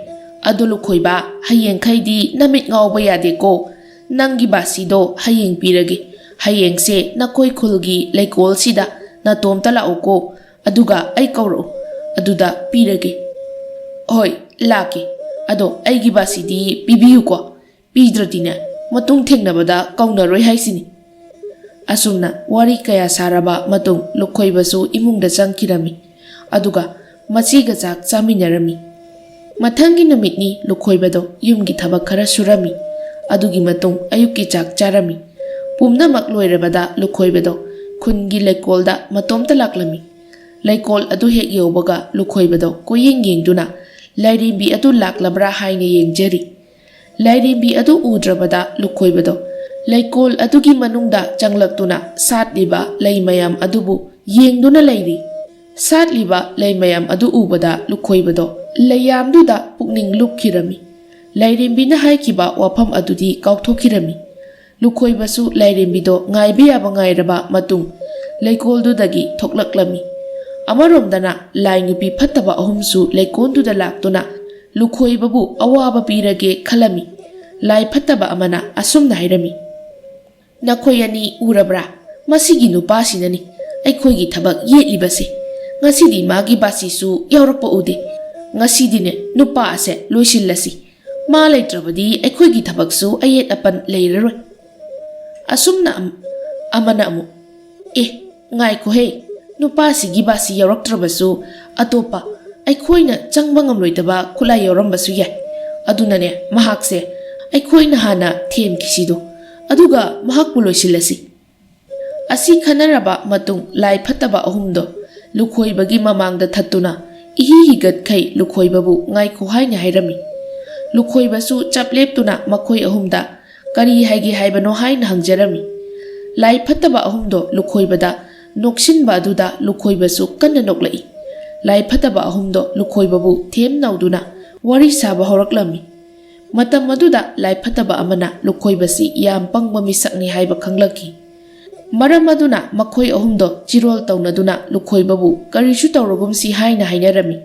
ꯑꯗꯣ ꯂꯨꯈꯣꯏꯕ, ꯍꯌꯦꯡꯈꯩꯗꯤ ꯅꯃꯤꯠ ꯉꯥꯎꯕ ꯌꯥꯗꯦꯀꯣ꯫ ꯅꯪꯒꯤ ꯕꯥꯁꯤꯗꯣ ꯍꯌꯦꯡ ꯄꯤꯔꯒꯦ꯫ ꯍꯌꯦꯡꯁꯦ ꯅꯈꯣꯏ ꯈꯨꯜꯒꯤ ꯂꯩꯀꯣꯜꯁꯤꯗ ꯅꯇꯣꯝꯇ ꯂꯥꯛꯎꯀꯣ꯫ ꯑꯗꯨꯒ ꯑꯩ ꯀꯧꯔꯛꯎ, ꯑꯗꯨꯗ ꯄꯤꯔꯒꯦ꯫" "ꯍꯣꯏ, ꯂꯥꯛꯀꯦ꯫ "ꯑꯗꯣ ꯑꯩꯒꯤ ꯕꯥꯁꯤꯗꯤ ꯄꯤꯕꯤꯌꯨꯀꯣ, ꯄꯤꯗ꯭ꯔꯗꯤꯅꯦ ꯃꯇꯨꯡ ꯊꯦꯡꯅꯕꯗ ꯀꯧꯅꯔꯣꯏ ꯍꯥꯏꯁꯤꯅꯤ"꯫ ꯑꯁꯨꯝꯅ ꯋꯥꯔꯤ ꯀꯌꯥ ꯁꯥꯔꯕ ꯃꯇꯨꯡ ꯂꯨꯈꯣꯏꯕꯁꯨ ꯏꯃꯨꯡꯗ ꯆꯪꯈꯤꯔꯝꯃꯤ꯫ ꯑꯗꯨꯒ ꯃꯆꯦꯒ ꯆꯥꯛ ꯆꯥꯃꯤꯟꯅꯔꯝꯃꯤ꯫ ꯃꯊꯪꯒꯤ ꯅꯨꯃꯤꯠꯅꯤ ꯂꯨꯈꯣꯏꯕꯗꯣ ꯌꯨꯝꯒꯤ ꯊꯕꯛ ꯈꯔ ꯁꯨꯔꯝꯃꯤ꯫ ꯑꯗꯨꯒꯤ ꯃꯇꯨꯡ ꯑꯌꯨꯛꯀꯤ ꯆꯥꯛ ꯆꯥꯔꯝꯃꯤ꯫ ꯄꯨꯝꯅꯃꯛ ꯂꯣꯏꯔꯕꯗ ꯂꯨꯈꯣꯏꯕꯗꯣ ꯈꯨꯟꯒꯤ ꯂꯩꯀꯣꯜꯗ ꯃꯇꯣꯝꯇ ꯂꯥꯛꯂꯝꯃꯤ꯫ ꯂꯩꯀꯣꯜ ꯑꯗꯨ ꯍꯦꯛ ꯌꯧꯕꯒ ꯂꯨꯈꯣꯏꯕꯗꯣ ꯀꯣꯏꯌꯦꯡ ꯌꯦꯡꯗꯨꯅ ꯂꯥꯏꯔꯦꯝꯕꯤ ꯑꯗꯨ ꯂꯥꯛꯂꯕ꯭ꯔꯥ ꯍꯥꯏꯅ ꯌꯦꯡꯖꯔꯤ꯫ ꯂꯥꯏꯔꯦꯝꯕꯤ ꯑꯗꯨ ꯎꯗ꯭ꯔꯕꯗ ꯂꯨꯈꯣꯏꯕꯗꯣ ꯂꯩꯀꯣꯜ ꯑꯗꯨꯒꯤ ꯃꯅꯨꯡꯗ ꯆꯪꯂꯛꯇꯨꯅ ꯁꯥꯠꯂꯤꯕ ꯂꯩ ꯃꯌꯥꯝ ꯑꯗꯨꯕꯨ ꯌꯦꯡꯗꯨꯅ ꯂꯩꯔꯤ꯫ ꯁꯥꯠꯂꯤꯕ ꯂꯩ ꯃꯌꯥꯝ ꯑꯗꯨ ꯎꯕꯗ ꯂꯨꯈꯣꯏꯕꯗꯣ ꯂꯩꯌꯥꯝꯗꯨꯗ ꯄꯨꯛꯅꯤꯡ ꯂꯨꯞꯈꯤꯔꯝꯃꯤ꯫ ꯂꯥꯏꯔꯦꯝꯕꯤꯅ ꯍꯥꯏꯈꯤꯕ ꯋꯥꯐꯝ ꯑꯗꯨꯗꯤ ꯀꯥꯎꯊꯣꯛꯈꯤꯔꯝꯃꯤ꯫ ꯂꯨꯈꯣꯏꯕꯁꯨ ꯂꯥꯏꯔꯦꯝꯕꯤꯗꯣ ꯉꯥꯏꯕ ꯌꯥꯕ ꯉꯥꯏꯔꯕ ꯃꯇꯨꯡ ꯂꯩꯀꯣꯜꯗꯨꯗꯒꯤ ꯊꯣꯛꯂꯛꯂꯝꯃꯤ꯫ ꯑꯃꯔꯣꯝꯗꯅ ꯂꯥꯏ ꯅꯨꯄꯤ ꯐꯠꯇꯕ ꯑꯍꯨꯝꯁꯨ ꯂꯩꯀꯣꯜꯗꯨꯗ ꯂꯥꯛꯇꯨꯅ ꯂꯨꯈꯣꯏꯕꯕꯨ ꯑꯋꯥꯕ ꯄꯤꯔꯒꯦ ꯈꯜꯂꯝꯃꯤ꯫ ꯂꯥꯏ ꯐꯠꯇꯕ ꯑꯃꯅ ꯑꯁꯨꯝꯅ ꯍꯥꯏꯔꯝꯃꯤ, "ꯅꯈꯣꯏ ꯑꯅꯤ ꯎꯔꯕ꯭ꯔꯥ? ꯃꯁꯤꯒꯤ ꯅꯨꯄꯥꯁꯤꯅꯅꯤ ꯑꯩꯈꯣꯏꯒꯤ ꯊꯕꯛ ꯌꯦꯠꯂꯤꯕꯁꯦ꯫ ꯉꯁꯤꯗꯤ ꯃꯥꯒꯤ ꯕꯥꯁꯤꯁꯨ ꯌꯥꯎꯔꯛꯄ ꯎꯗꯦ꯫ ꯉꯁꯤꯗꯤꯅꯦ ꯅꯨꯄꯥ ꯑꯁꯦ ꯂꯣꯏꯁꯤꯜꯂꯁꯤ꯫ ꯃꯥ ꯂꯩꯇ꯭ꯔꯕꯗꯤ ꯑꯩꯈꯣꯏꯒꯤ ꯊꯕꯛꯁꯨ ꯑꯌꯦꯠ ꯑꯄꯟ ꯂꯩꯔꯔꯣꯏ"꯫ ꯑꯁꯨꯝꯅ ꯑꯝ-, ꯑꯃꯅ ꯑꯃꯨꯛ, "ꯑꯦ, ꯉꯥꯏꯈꯣꯍꯦ, ꯅꯨꯄꯥꯁꯤꯒꯤ ꯕꯥꯁꯤ ꯌꯥꯎꯔꯛꯇ꯭ꯔꯕꯁꯨ ꯑꯇꯣꯞꯄ ꯑꯩꯈꯣꯏꯅ ꯆꯪꯕ ꯉꯝꯂꯣꯏꯗꯕ ꯈꯨꯠꯂꯥꯏ ꯌꯥꯎꯔꯝꯕꯁꯨ ꯌꯥꯏ꯫ ꯑꯗꯨꯅꯅꯦ ꯃꯍꯥꯛꯁꯦ ꯑꯩꯈꯣꯏꯅ ꯍꯥꯟꯅ ꯊꯦꯝꯈꯤꯁꯤꯗꯣ, ꯑꯗꯨꯒ ꯃꯍꯥꯛꯄꯨ ꯂꯣꯏꯁꯤꯜꯂꯁꯤ"꯫ ꯑꯁꯤ ꯈꯟꯅꯔꯕ ꯃꯇꯨꯡ ꯂꯥꯏ ꯐꯠꯇꯕ ꯑꯍꯨꯝꯗꯣ ꯂꯨꯈꯣꯏꯕꯒꯤ ꯃꯃꯥꯡꯗ ꯊꯠꯇꯨꯅ ꯏꯍꯤ ꯍꯤꯒꯠꯈꯩ ꯂꯨꯈꯣꯏꯕꯕꯨ ꯉꯥꯏꯈꯣ ꯍꯥꯏꯅ ꯍꯥꯏꯔꯝꯃꯤ꯫ ꯂꯨꯈꯣꯏꯕꯁꯨ ꯆꯞ ꯂꯦꯞꯇꯨꯅ ꯃꯈꯣꯏ ꯑꯍꯨꯝꯗ ꯀꯔꯤ ꯍꯥꯏꯒꯦ ꯍꯥꯏꯕꯅꯣ ꯍꯥꯏꯅ ꯍꯪꯖꯔꯝꯃꯤ꯫ ꯂꯥꯏ ꯐꯠꯇꯕ ꯑꯍꯨꯝꯗꯣ ꯂꯨꯈꯣꯏꯕꯗ ꯅꯣꯛꯁꯤꯟꯕ ꯑꯗꯨꯗ ꯂꯨꯈꯣꯏꯕꯁꯨ ꯀꯟꯅ ꯅꯣꯛꯂꯛꯏ꯫ ꯂꯥꯏ ꯐꯠꯇꯕ ꯑꯍꯨꯝꯗꯣ ꯂꯨꯈꯣꯏꯕꯕꯨ ꯊꯦꯝ ꯅꯧꯗꯨꯅ ꯋꯥꯔꯤ ꯁꯥꯕ ꯍꯧꯔꯛꯂꯝꯃꯤ꯫ ꯃꯇꯝ ꯑꯗꯨꯗ ꯂꯥꯏ ꯐꯠꯇꯕ ꯑꯃꯅ ꯂꯨꯈꯣꯏꯕꯁꯤ ꯌꯥꯝ ꯄꯪꯕ ꯃꯤꯁꯛꯅꯤ ꯍꯥꯏꯕ ꯈꯪꯂꯛꯈꯤ꯫ ꯃꯔꯝ ꯑꯗꯨꯅ ꯃꯈꯣꯏ ꯑꯍꯨꯝꯗꯣ ꯆꯤꯔꯣꯜ ꯇꯧꯅꯗꯨꯅ ꯂꯨꯈꯣꯏꯕꯕꯨ ꯀꯔꯤꯁꯨ ꯇꯧꯔꯒꯨꯝꯁꯤ ꯍꯥꯏꯅ ꯍꯥꯏꯅꯔꯝꯃꯤ꯫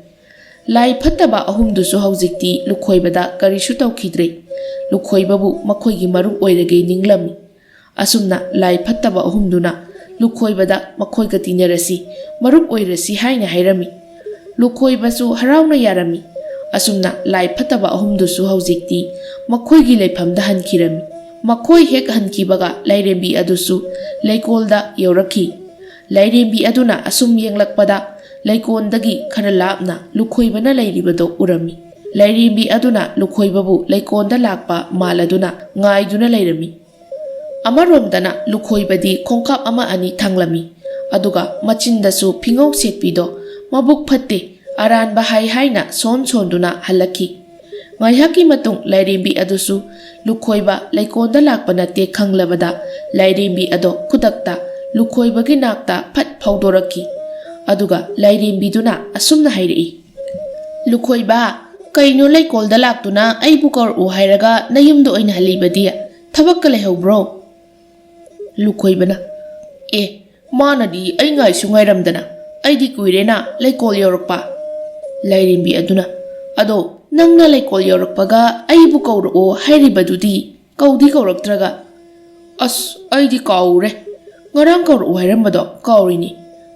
ꯂꯥꯏ ꯐꯠꯇꯕ ꯑꯍꯨꯝꯗꯨꯁꯨ ꯍꯧꯖꯤꯛꯇꯤ ꯂꯨꯈꯣꯏꯕꯗ ꯀꯔꯤꯁꯨ ꯇꯧꯈꯤꯗ꯭ꯔꯦ꯫ ꯂꯨꯈꯣꯏꯕꯕꯨ ꯃꯈꯣꯏꯒꯤ ꯃꯔꯨꯞ ꯑꯣꯏꯔꯒꯦ ꯅꯤꯡꯂꯝꯃꯤ꯫ ꯑꯁꯨꯝꯅ ꯂꯥꯏ ꯐꯠꯇꯕ ꯑꯍꯨꯝꯗꯨꯅ ꯂꯨꯈꯣꯏꯕꯗ ꯃꯈꯣꯏꯒ ꯇꯤꯟꯅꯔꯁꯤ, ꯃꯔꯨꯞ ꯑꯣꯏꯔꯁꯤ ꯍꯥꯏꯅ ꯍꯥꯏꯔꯝꯃꯤ꯫ ꯂꯨꯈꯣꯏꯕꯁꯨ ꯍꯔꯥꯎꯅ ꯌꯥꯔꯝꯃꯤ꯫ ꯑꯁꯨꯝꯅ ꯂꯥꯏ ꯐꯠꯇꯕ ꯑꯍꯨꯝꯗꯨꯁꯨ ꯍꯧꯖꯤꯛꯇꯤ ꯃꯈꯣꯏꯒꯤ ꯂꯩꯐꯝꯗ ꯍꯟꯈꯤꯔꯝꯃꯤ꯫ ꯃꯈꯣꯏ ꯍꯦꯛ ꯍꯟꯈꯤꯕꯒ ꯂꯥꯏꯔꯦꯝꯕꯤ ꯑꯗꯨꯁꯨ ꯂꯩꯀꯣꯜꯗ ꯌꯧꯔꯛꯈꯤ꯫ ꯂꯥꯏꯔꯦꯝꯕꯤ ꯑꯗꯨꯅ ꯑꯁꯨꯝ ꯌꯦꯡꯂꯛꯄꯗ ꯂꯩꯀꯣꯜꯗꯒꯤ ꯈꯔ ꯂꯥꯞꯅ ꯂꯨꯈꯣꯏꯕꯅ ꯂꯩꯔꯤꯕꯗꯨ ꯎꯔꯝꯃꯤ꯫ ꯂꯥꯏꯔꯦꯝꯕꯤ ꯑꯗꯨꯅ ꯂꯨꯈꯣꯏꯕꯕꯨ ꯂꯩꯀꯣꯜꯗ ꯂꯥꯛꯄ ꯃꯥꯜꯂꯗꯨꯅ ꯉꯥꯏꯗꯨꯅ ꯂꯩꯔꯝꯃꯤ꯫ ꯑꯃꯔꯣꯝꯗꯅ ꯂꯨꯈꯣꯏꯕꯗꯤ ꯈꯣꯡꯀꯥꯞ ꯑꯃ ꯑꯅꯤ ꯊꯥꯡꯂꯝꯃꯤ, ꯑꯗꯨꯒ ꯃꯆꯤꯟꯗꯁꯨ ꯐꯤꯉꯧ ꯁꯦꯠꯄꯤꯗꯣ ꯃꯕꯨꯛ ꯐꯠꯇꯦ, ꯑꯔꯥꯟꯕ ꯍꯥꯏ ꯍꯥꯏꯅ ꯁꯣꯟ ꯁꯣꯟꯗꯨꯅ ꯍꯜꯂꯛꯈꯤ꯫ ꯉꯥꯏꯍꯥꯛꯀꯤ ꯃꯇꯨꯡ ꯂꯥꯏꯔꯦꯝꯕꯤ ꯑꯗꯨꯁꯨ ꯂꯨꯈꯣꯏꯕ ꯂꯩꯀꯣꯜꯗ ꯂꯥꯛꯄ ꯅꯠꯇꯦ ꯈꯪꯂꯕꯗ, ꯂꯥꯏꯔꯦꯝꯕꯤ ꯑꯗꯣ ꯈꯨꯗꯛꯇ ꯂꯨꯈꯣꯏꯕꯒꯤ ꯅꯥꯛꯇ ꯐꯠ ꯐꯥꯎꯗꯣꯔꯛꯈꯤ꯫ ꯑꯗꯨꯒ ꯂꯥꯏꯔꯦꯝꯕꯤꯗꯨꯅ ꯑꯁꯨꯝꯅ ꯍꯥꯏꯔꯛꯏ, "ꯂꯨꯈꯣꯏꯕ, ꯀꯩꯅꯣ ꯂꯩꯀꯣꯜꯗ ꯂꯥꯛꯇꯨꯅ ꯑꯩꯕꯨ ꯀꯧꯔꯛꯎ ꯍꯥꯏꯔꯒ ꯅꯌꯨꯝꯗ ꯑꯣꯏꯅ ꯍꯜꯂꯤꯕꯗꯤ? ꯊꯕꯛꯀ ꯂꯩꯍꯧꯕ꯭ꯔꯣ?" ꯂꯨꯈꯣꯏꯕꯅ, "ꯑꯦ, ꯃꯥꯅꯗꯤ ꯑꯩ ꯉꯥꯏꯁꯨ ꯉꯥꯏꯔꯝꯗꯅ, ꯑꯩꯗꯤ ꯀꯨꯏꯔꯦꯅ ꯂꯩꯀꯣꯜ ꯌꯧꯔꯛꯄ꯫" ꯂꯥꯏꯔꯦꯝꯕꯤ ꯑꯗꯨꯅ, "ꯑꯗꯣ ꯅꯪꯅ ꯂꯩꯀꯣꯜ ꯌꯧꯔꯛꯄꯒ ꯑꯩꯕꯨ ꯀꯧꯔꯛꯑꯣ ꯍꯥꯏꯔꯤꯕꯗꯨꯗꯤ ꯀꯧꯗꯤ ꯀꯧꯔꯛꯇ꯭ꯔꯒ?" "ꯑꯁ, ꯑꯩꯗꯤ ꯀꯥꯎꯔꯦ꯫ ꯉꯔꯥꯡ ꯀꯧꯔꯛꯑꯣ ꯍꯥꯏꯔꯝꯕꯗꯣ ꯀꯥꯎꯔꯤꯅꯤ꯫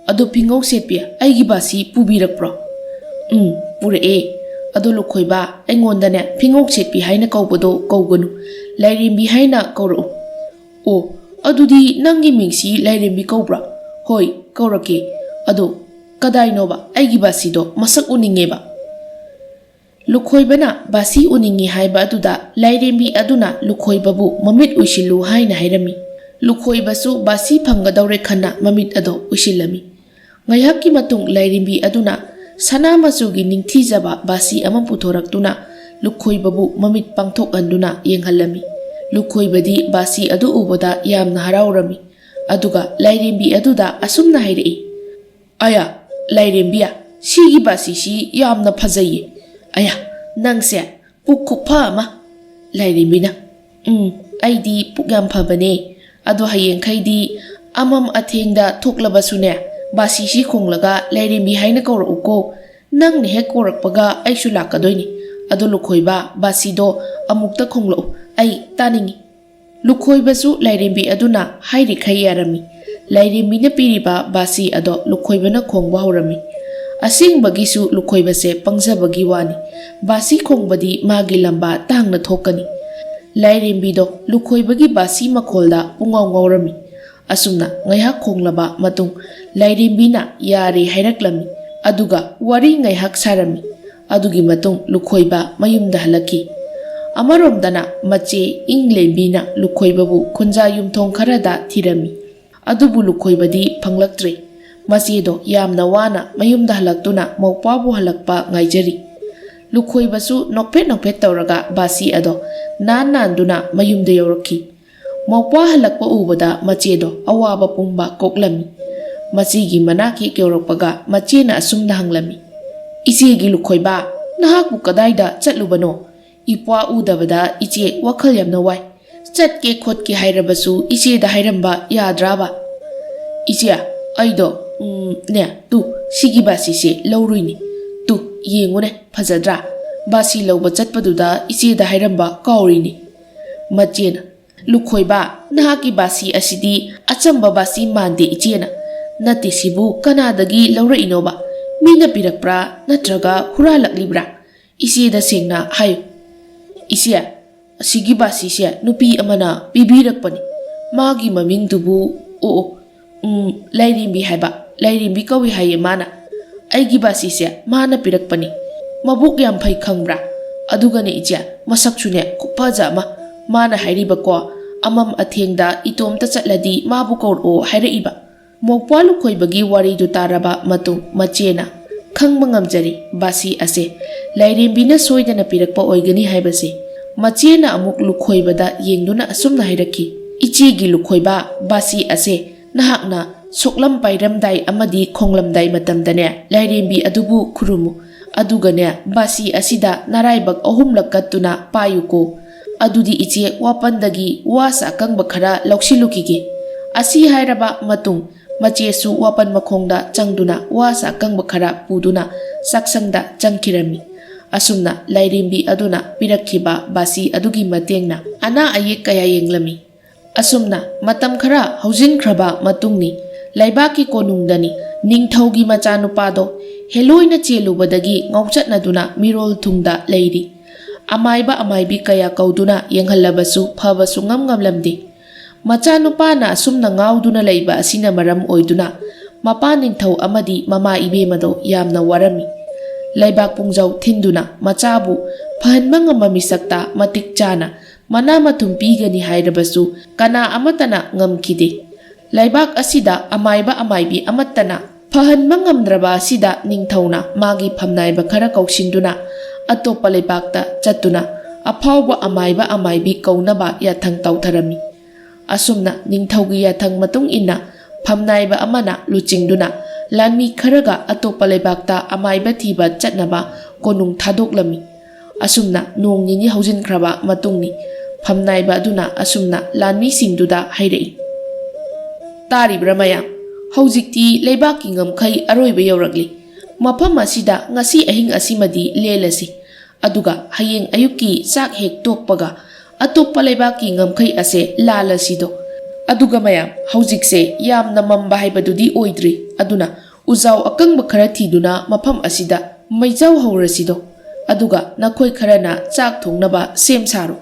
ꯑꯗꯣ ꯐꯤꯉꯧ ꯁꯦꯠꯄꯤ, ꯑꯩꯒꯤ ꯕꯥꯁꯤ ꯄꯨꯕꯤꯔꯛꯄ꯭ꯔꯣ?" "ꯎꯝ, ꯄꯨꯔꯛꯑꯦ꯫ ꯑꯗꯣ ꯂꯨꯈꯣꯏꯕ, ꯑꯩꯉꯣꯟꯗꯅꯦ ꯐꯤꯉꯧ ꯁꯦꯠꯄꯤ ꯍꯥꯏꯅ ꯀꯧꯕꯗꯣ ꯀꯧꯒꯅꯨ, ꯂꯥꯏꯔꯦꯝꯕꯤ ꯍꯥꯏꯅ ꯀꯧꯔꯛꯎ꯫" "ꯑꯣ, ꯑꯗꯨꯗꯤ ꯅꯪꯒꯤ ꯃꯤꯡꯁꯤ ꯂꯥꯏꯔꯦꯝꯕꯤ ꯀꯧꯕ꯭ꯔꯥ?" "ꯍꯣꯏ, ꯀꯧꯔꯛꯀꯦ꯫ ꯑꯗꯣ ꯀꯗꯥꯏꯅꯣꯕ? ꯑꯩꯒꯤ ꯕꯥꯁꯤꯗꯣ ꯃꯁꯛ ꯎꯅꯤꯡꯉꯦꯕ꯫" ꯂꯨꯈꯣꯏꯕꯅ ꯕꯥꯁꯤ ꯎꯅꯤꯡꯉꯤ ꯍꯥꯏꯕ ꯑꯗꯨꯗ ꯂꯥꯏꯔꯦꯝꯕꯤ ꯑꯗꯨꯅ ꯂꯨꯈꯣꯏꯕꯕꯨ ꯃꯃꯤꯠ ꯎꯏꯁꯤꯜꯂꯨ ꯍꯥꯏꯅ ꯍꯥꯏꯔꯝꯃꯤ꯫ ꯂꯨꯈꯣꯏꯕꯁꯨ ꯕꯥꯁꯤ ꯐꯪꯒꯗꯧꯔꯦ ꯈꯟꯅ ꯃꯃꯤꯠ ꯑꯗꯣ ꯎꯏꯁꯤꯜꯂꯝꯃꯤ꯫ ꯉꯥꯏꯍꯥꯛꯀꯤ ꯃꯇꯨꯡ ꯂꯥꯏꯔꯦꯝꯕꯤ ꯑꯗꯨꯅ ꯁꯅꯥ ꯃꯆꯨꯒꯤ ꯅꯤꯡꯊꯤꯖꯕ ꯕꯥꯁꯤ ꯑꯃ ꯄꯨꯊꯣꯔꯛꯇꯨꯅ ꯂꯨꯈꯣꯏꯕꯕꯨ ꯃꯃꯤꯠ ꯄꯥꯡꯊꯣꯛꯍꯟꯗꯨꯅ ꯌꯦꯡꯍꯜꯂꯝꯃꯤ꯫ ꯂꯨꯈꯣꯏꯕꯗꯤ ꯕꯥꯁꯤ ꯑꯗꯨ ꯎꯕꯗ ꯌꯥꯝꯅ ꯍꯔꯥꯎꯔꯝꯃꯤ꯫ ꯑꯗꯨꯒ ꯂꯥꯏꯔꯦꯝꯕꯤ ꯑꯗꯨꯗ ꯑꯁꯨꯝꯅ ꯍꯥꯏꯔꯛꯏ, "ꯑꯌꯥ, ꯂꯥꯏꯔꯦꯝꯕꯤ, ꯁꯤꯒꯤ ꯕꯥꯁꯤꯁꯤ ꯌꯥꯝꯅ ꯐꯖꯩꯌꯦ꯫ ꯑꯌꯥ, ꯅꯪꯁꯦ ꯄꯨꯛ ꯈꯨꯐ ꯑꯃ꯫" ꯂꯥꯏꯔꯦꯝꯕꯤꯅ, "ꯎꯝ, ꯑꯩꯗꯤ ꯄꯨꯛ ꯌꯥꯝ ꯐꯕꯅꯦ꯫ ꯑꯗꯣ ꯍꯌꯦꯡꯈꯩꯗꯤ ꯑꯃꯝ ꯑꯊꯦꯡꯗ ꯊꯣꯛꯂꯕꯁꯨꯅꯦ, ꯕꯥꯁꯤꯁꯤ ꯈꯣꯡꯂꯒ ꯂꯥꯏꯔꯦꯝꯕꯤ ꯍꯥꯏꯅ ꯀꯧꯔꯛꯎꯀꯣ꯫ ꯅꯪꯅ ꯍꯦꯛ ꯀꯧꯔꯛꯄꯒ ꯑꯩꯁꯨ ꯂꯥꯛꯀꯗꯣꯏꯅꯤ꯫ ꯑꯗꯣ ꯂꯨꯈꯣꯏꯕ, ꯕꯥꯁꯤꯗꯣ ꯑꯃꯨꯛꯇ ꯈꯣꯡꯂꯛꯎ, ꯑꯩ ꯇꯥꯅꯤꯡꯉꯤ꯫" ꯂꯨꯈꯣꯏꯕꯁꯨ ꯂꯥꯏꯔꯦꯝꯕꯤ ꯑꯗꯨꯅ ꯍꯥꯏꯔꯤꯈꯩ ꯌꯥꯔꯝꯃꯤ꯫ ꯂꯥꯏꯔꯦꯝꯕꯤꯅ ꯄꯤꯔꯤꯕ ꯕꯥꯁꯤ ꯑꯗꯣ ꯂꯨꯈꯣꯏꯕꯅ ꯈꯣꯡꯕ ꯍꯧꯔꯝꯃꯤ꯫ ꯑꯁꯦꯡꯕꯒꯤꯁꯨ ꯂꯨꯈꯣꯏꯕꯁꯦ ꯄꯪꯖꯕꯒꯤ ꯋꯥꯅꯤ꯫ ꯕꯥꯁꯤ ꯈꯣꯡꯕꯗꯤ ꯃꯥꯒꯤ ꯂꯝꯕꯥ ꯇꯥꯡꯅ ꯊꯣꯛꯀꯅꯤ꯫ ꯂꯥꯏꯔꯦꯝꯕꯤꯗꯣ ꯂꯨꯈꯣꯏꯕꯒꯤ ꯕꯥꯁꯤ ꯃꯈꯣꯜꯗ ꯄꯨꯡꯉꯥꯎ ꯉꯥꯎꯔꯝꯃꯤ꯫ ꯑꯁꯨꯝꯅ ꯉꯥꯏꯍꯥꯛ ꯈꯣꯡꯂꯕ ꯃꯇꯨꯡ, ꯂꯥꯏꯔꯦꯝꯕꯤꯅ "ꯌꯥꯔꯦ" ꯍꯥꯏꯔꯛꯂꯝꯃꯤ꯫ ꯑꯗꯨꯒ ꯋꯥꯔꯤ ꯉꯥꯏꯍꯥꯛ ꯁꯥꯔꯝꯃꯤ꯫ ꯑꯗꯨꯒꯤ ꯃꯇꯨꯡ ꯂꯨꯈꯣꯏꯕ ꯃꯌꯨꯝꯗ ꯍꯜꯂꯛꯈꯤ꯫ ꯑꯃꯔꯣꯝꯗꯅ ꯃꯆꯦ ꯏꯪꯂꯦꯝꯕꯤꯅ ꯂꯨꯈꯣꯏꯕꯕꯨ ꯈꯨꯟꯖꯥ ꯌꯨꯝꯊꯣꯡ ꯈꯔꯗ ꯊꯤꯔꯝꯃꯤ꯫ ꯑꯗꯨꯕꯨ ꯂꯨꯈꯣꯏꯕꯗꯤ ꯐꯪꯂꯛꯇ꯭ꯔꯦ꯫ ꯃꯆꯦꯗꯣ ꯌꯥꯝꯅ ꯋꯥꯅ ꯃꯌꯨꯝꯗ ꯍꯜꯂꯛꯇꯨꯅ ꯃꯧꯄ꯭ꯋꯥꯕꯨ ꯍꯜꯂꯛꯄ ꯉꯥꯏꯖꯔꯤ꯫ ꯂꯨꯈꯣꯏꯕꯁꯨ ꯅꯣꯛꯐꯦꯠ ꯅꯣꯛꯐꯦꯠ ꯇꯧꯔꯒ ꯕꯥꯁꯤ ꯑꯗꯣ ꯅꯥꯟ ꯅꯥꯟꯗꯨꯅ ꯃꯌꯨꯝꯗ ꯌꯧꯔꯛꯈꯤ꯫ ꯃꯧꯄ꯭ꯋꯥ ꯍꯜꯂꯛꯄ ꯎꯕꯗ ꯃꯆꯦꯗꯣ ꯑꯋꯥꯕ ꯄꯨꯝꯕ ꯀꯣꯛꯂꯝꯃꯤ꯫ ꯃꯆꯦꯒꯤ ꯃꯅꯥꯛ ꯍꯦꯛ ꯌꯧꯔꯛꯄꯒ ꯃꯆꯦꯅ ꯑꯁꯨꯝꯅ ꯍꯪꯂꯝꯃꯤ, "ꯏꯆꯦꯒꯤ ꯂꯨꯈꯣꯏꯕ, ꯅꯍꯥꯛꯄꯨ ꯀꯗꯥꯏꯗ ꯆꯠꯂꯨꯕꯅꯣ? ꯏꯄ꯭ꯋꯥ ꯎꯗꯕꯗ ꯏꯆꯦ ꯋꯥꯈꯜ ꯌꯥꯝꯅ ꯋꯥꯏ꯫ ꯆꯠꯀꯦ ꯈꯣꯠꯀꯦ ꯍꯥꯏꯔꯕꯁꯨ ꯏꯆꯦꯗ ꯍꯥꯏꯔꯝꯕ ꯌꯥꯗ꯭ꯔꯕ?" "ꯏꯆꯦ, ꯑꯩꯗꯣ, ꯎꯝ, ꯅꯦ, ꯇꯨ, ꯁꯤꯒꯤ ꯕꯥꯁꯤꯁꯦ ꯂꯧꯔꯨꯏꯅꯤ꯫ ꯇꯨ, ꯌꯦꯡꯉꯨꯅꯦ, ꯐꯖꯗ꯭ꯔꯥ? ꯕꯥꯁꯤ ꯂꯧꯕ ꯆꯠꯄꯗꯨꯗ ꯏꯆꯦꯗ ꯍꯥꯏꯔꯝꯕ ꯀꯥꯎꯔꯤꯅꯤ꯫" ꯃꯆꯦꯅ, "ꯂꯨꯈꯣꯏꯕ, ꯅꯍꯥꯛꯀꯤ ꯕꯥꯁꯤ ꯑꯁꯤꯗꯤ ꯑꯆꯝꯕ ꯕꯥꯁꯤ ꯃꯥꯟꯗꯦ ꯏꯆꯦꯅ꯫ ꯅꯠꯇꯦ, ꯁꯤꯕꯨ ꯀꯅꯥꯗꯒꯤ ꯂꯧꯔꯛꯏꯅꯣꯕ? ꯃꯤꯅ ꯄꯤꯔꯛꯄ꯭ꯔꯥ ꯅꯠꯇ꯭ꯔꯒ ꯍꯨꯔꯥꯜꯂꯛꯂꯤꯕ꯭ꯔꯥ? ꯏꯆꯦꯗ ꯁꯦꯡꯅ ꯍꯥꯏꯌꯨ꯫" "ꯏꯆꯦ, ꯑꯁꯤꯒꯤ ꯕꯥꯁꯤꯁꯦ ꯅꯨꯄꯤ ꯑꯃꯅ ꯄꯤꯕꯤꯔꯛꯄꯅꯤ꯫ ꯃꯥꯒꯤ ꯃꯃꯤꯡꯗꯨꯕꯨ, ꯑꯣ, ꯑꯣ, ꯎꯝ, ꯂꯥꯏꯔꯦꯝꯕꯤ ꯍꯥꯏꯕ, ꯂꯥꯏꯔꯦꯝꯕꯤ ꯀꯧꯏ ꯍꯥꯏꯌꯦ ꯃꯥꯅ꯫ ꯑꯩꯒꯤ ꯕꯥꯁꯤꯁꯦ ꯃꯥꯅ ꯄꯤꯔꯛꯄꯅꯤ꯫ ꯃꯕꯨꯛ ꯌꯥꯝ ꯐꯩ ꯈꯪꯕ꯭ꯔꯥ? ꯑꯗꯨꯒꯅꯦ ꯏꯆꯦ, ꯃꯁꯛꯁꯨꯅꯦ ꯈꯨꯐꯖ ꯑꯃ꯫ ꯃꯥꯅ ꯍꯥꯏꯔꯤꯕꯀꯣ, ꯑꯃꯝ ꯑꯊꯦꯡꯗ ꯏꯇꯣꯝꯇ ꯆꯠꯂꯗꯤ ꯃꯥꯕꯨ ꯀꯧꯔꯛꯑꯣ ꯍꯥꯏꯔꯛꯏꯕ꯫" ꯃꯧꯄ꯭ꯋꯥ ꯂꯨꯈꯣꯏꯕꯒꯤ ꯋꯥꯔꯤꯗꯨ ꯇꯥꯔꯕ ꯃꯇꯨꯡ ꯃꯆꯦꯅ, "ꯈꯪꯕ ꯉꯝꯖꯔꯤ, ꯕꯥꯁꯤ ꯑꯁꯦ ꯂꯥꯏꯔꯦꯝꯕꯤꯅ ꯁꯣꯏꯗꯅ ꯄꯤꯔꯛꯄ ꯑꯣꯏꯒꯅꯤ ꯍꯥꯏꯕꯁꯦ꯫" ꯃꯆꯦꯅ ꯑꯃꯨꯛ ꯂꯨꯈꯣꯏꯕꯗ ꯌꯦꯡꯗꯨꯅ ꯑꯁꯨꯝꯅ ꯍꯥꯏꯔꯛꯈꯤ, "ꯏꯆꯦꯒꯤ ꯂꯨꯈꯣꯏꯕ, ꯕꯥꯁꯤ ꯑꯁꯦ ꯅꯍꯥꯛꯅ ꯁꯣꯛꯂꯝ ꯄꯥꯏꯔꯝꯗꯥꯏ ꯑꯃꯗꯤ ꯈꯣꯡꯂꯝꯗꯥꯏ ꯃꯇꯝꯗꯅꯦ, ꯂꯥꯏꯔꯦꯝꯕꯤ ꯑꯗꯨꯕꯨ ꯈꯨꯔꯨꯝꯃꯨ꯫ ꯑꯗꯨꯒꯅꯦ, ꯕꯥꯁꯤ ꯑꯁꯤꯗ ꯅꯔꯥꯏꯕꯛ ꯑꯍꯨꯝꯂꯛ ꯀꯠꯇꯨꯅ ꯄꯥꯏꯌꯨꯀꯣ꯫ ꯑꯗꯨꯗꯤ ꯏꯆꯦ ꯋꯥꯄꯟꯗꯒꯤ ꯋꯥꯁ ꯑꯀꯪꯕ ꯈꯔ ꯂꯧꯁꯤꯜꯂꯨꯈꯤꯒꯦ꯫" ꯑꯁꯤ ꯍꯥꯏꯔꯕ ꯃꯇꯨꯡ ꯃꯆꯦꯁꯨ ꯋꯥꯄꯟ ꯃꯈꯣꯡꯗ ꯆꯪꯗꯨꯅ ꯋꯥꯁ ꯑꯀꯪꯕ ꯈꯔ ꯄꯨꯗꯨꯅ ꯆꯥꯛꯁꯪꯗ ꯆꯪꯈꯤꯔꯝꯃꯤ꯫ ꯑꯁꯨꯝꯅ ꯂꯥꯏꯔꯦꯝꯕꯤ ꯑꯗꯨꯅ ꯄꯤꯔꯛꯈꯤꯕ ꯕꯥꯁꯤ ꯑꯗꯨꯒꯤ ꯃꯇꯦꯡꯅ ꯑꯅꯥ ꯑꯌꯦꯛ ꯀꯌꯥ ꯌꯦꯡꯂꯝꯃꯤ꯫ ꯑꯁꯨꯝꯅ ꯃꯇꯝ ꯈꯔ ꯍꯧꯖꯤꯟꯈ꯭ꯔꯕ ꯃꯇꯨꯡꯅꯤ, ꯂꯩꯕꯥꯛꯀꯤ ꯀꯣꯅꯨꯡꯗꯅꯤ, ꯅꯤꯡꯊꯧꯒꯤ ꯃꯆꯥꯅꯨꯄꯥꯗꯣ ꯍꯦꯂꯣꯏꯅ ꯆꯦꯜꯂꯨꯕꯗꯒꯤ ꯉꯥꯎꯆꯠꯅꯗꯨꯅ ꯃꯤꯔꯣꯜ ꯊꯨꯡꯗ ꯂꯩꯔꯤ꯫ ꯑꯃꯥꯏꯕ ꯑꯃꯥꯏꯕꯤ ꯀꯌꯥ ꯀꯧꯗꯨꯅ ꯌꯦꯡꯍꯜꯂꯕꯁꯨ ꯐꯕ ꯁꯨꯡꯉꯝ ꯉꯝꯂꯝꯗꯦ꯫ ꯃꯆꯥꯅꯨꯄꯥꯅ ꯑꯁꯨꯝꯅ ꯉꯥꯎꯗꯨꯅ ꯂꯩꯕ ꯑꯁꯤꯅ ꯃꯔꯝ ꯑꯣꯏꯗꯨꯅ ꯃꯄꯥ ꯅꯤꯡꯊꯧ ꯑꯃꯗꯤ ꯃꯃꯥ ꯏꯕꯦꯝꯃꯗꯣ ꯌꯥꯝꯅ ꯋꯥꯔꯝꯃꯤ꯫ ꯂꯩꯕꯥꯛ ꯄꯨꯡꯖꯥꯎ ꯊꯤꯟꯗꯨꯅ ꯃꯆꯥꯕꯨ ꯐꯍꯟꯕ ꯉꯝꯕ ꯃꯤꯁꯛꯇ ꯃꯇꯤꯛ ꯆꯥꯅ ꯃꯅꯥ ꯃꯊꯨꯝ ꯄꯤꯒꯅꯤ ꯍꯥꯏꯔꯕꯁꯨ ꯀꯅꯥ ꯑꯃꯠꯇꯅ ꯉꯝꯈꯤꯗꯦ꯫ ꯂꯩꯕꯥꯛ ꯑꯁꯤꯗ ꯑꯃꯥꯏꯕ ꯑꯃꯥꯏꯕꯤ ꯑꯃꯠꯇꯅ ꯐꯍꯟꯕ ꯉꯝꯗ꯭ꯔꯕ ꯑꯁꯤꯗ ꯅꯤꯡꯊꯧꯅ ꯃꯥꯒꯤ ꯐꯝꯅꯥꯏꯕ ꯈꯔ ꯀꯧꯁꯤꯟꯗꯨꯅ ꯑꯇꯣꯞꯄ ꯂꯩꯕꯥꯛꯇ ꯆꯠꯇꯨꯅ ꯑꯐꯥꯎꯕ ꯑꯃꯥꯏꯕ ꯑꯃꯥꯏꯕꯤ ꯀꯧꯅꯕ ꯌꯥꯊꯪ ꯇꯧꯊꯔꯝꯃꯤ꯫ ꯑꯁꯨꯝꯅ ꯅꯤꯡꯊꯧꯒꯤ ꯌꯥꯊꯪ ꯃꯇꯨꯡ ꯏꯟꯅ ꯐꯝꯅꯥꯏꯕ ꯑꯃꯅ ꯂꯨꯆꯤꯡꯗꯨꯅ ꯂꯥꯟꯃꯤ ꯈꯔꯒ ꯑꯇꯣꯞꯄ ꯂꯩꯕꯥꯛꯇ ꯑꯃꯥꯏꯕ ꯊꯤꯕ ꯆꯠꯅꯕ ꯀꯣꯅꯨꯡ ꯊꯥꯗꯣꯛꯂꯝꯃꯤ꯫ ꯑꯁꯨꯝꯅ ꯅꯣꯡ ꯅꯤꯅꯤ ꯍꯧꯖꯤꯟꯈ꯭ꯔꯕ ꯃꯇꯨꯡꯅꯤ꯫ ꯐꯝꯅꯥꯏꯕ ꯑꯗꯨꯅ ꯑꯁꯨꯝꯅ ꯂꯥꯟꯃꯤꯁꯤꯡꯗꯨꯗ ꯍꯥꯏꯔꯛꯏ, "ꯇꯥꯔꯤꯕ꯭ꯔꯥ ꯃꯌꯥꯝ? ꯍꯧꯖꯤꯛꯇꯤ ꯂꯩꯕꯥꯛꯀꯤ ꯉꯝꯈꯩ ꯑꯔꯣꯏꯕ ꯌꯧꯔꯛꯂꯤ꯫ ꯃꯐꯝ ꯑꯁꯤꯗ ꯉꯁꯤ ꯑꯍꯤꯡ ꯑꯁꯤꯃꯗꯤ ꯂꯦꯜꯂꯁꯤ꯫ ꯑꯗꯨꯒ ꯍꯌꯦꯡ ꯑꯌꯨꯛꯀꯤ ꯆꯥꯛ ꯍꯦꯛ ꯇꯣꯛꯄꯒ ꯑꯇꯣꯞꯄ ꯂꯩꯕꯥꯛꯀꯤ ꯉꯝꯈꯩ ꯑꯁꯦ ꯂꯥꯜꯂꯁꯤꯗꯣ꯫ ꯑꯗꯨꯒ ꯃꯌꯥꯝ, ꯍꯧꯖꯤꯛꯁꯦ ꯌꯥꯝꯅ ꯃꯝꯕ ꯍꯥꯏꯕꯗꯨꯗꯤ ꯑꯣꯏꯗ꯭ꯔꯤ꯫ ꯑꯗꯨꯅ ꯎꯖꯥꯎ ꯑꯀꯪꯕ ꯈꯔ ꯊꯤꯗꯨꯅ ꯃꯐꯝ ꯑꯁꯤꯗ ꯃꯩꯖꯥꯎ ꯍꯧꯔꯁꯤꯗꯣ꯫ ꯑꯗꯨꯒ ꯅꯈꯣꯏ ꯈꯔꯅ ꯆꯥꯛ ꯊꯣꯡꯅꯕ ꯁꯦꯝ ꯁꯥꯔꯣ꯫"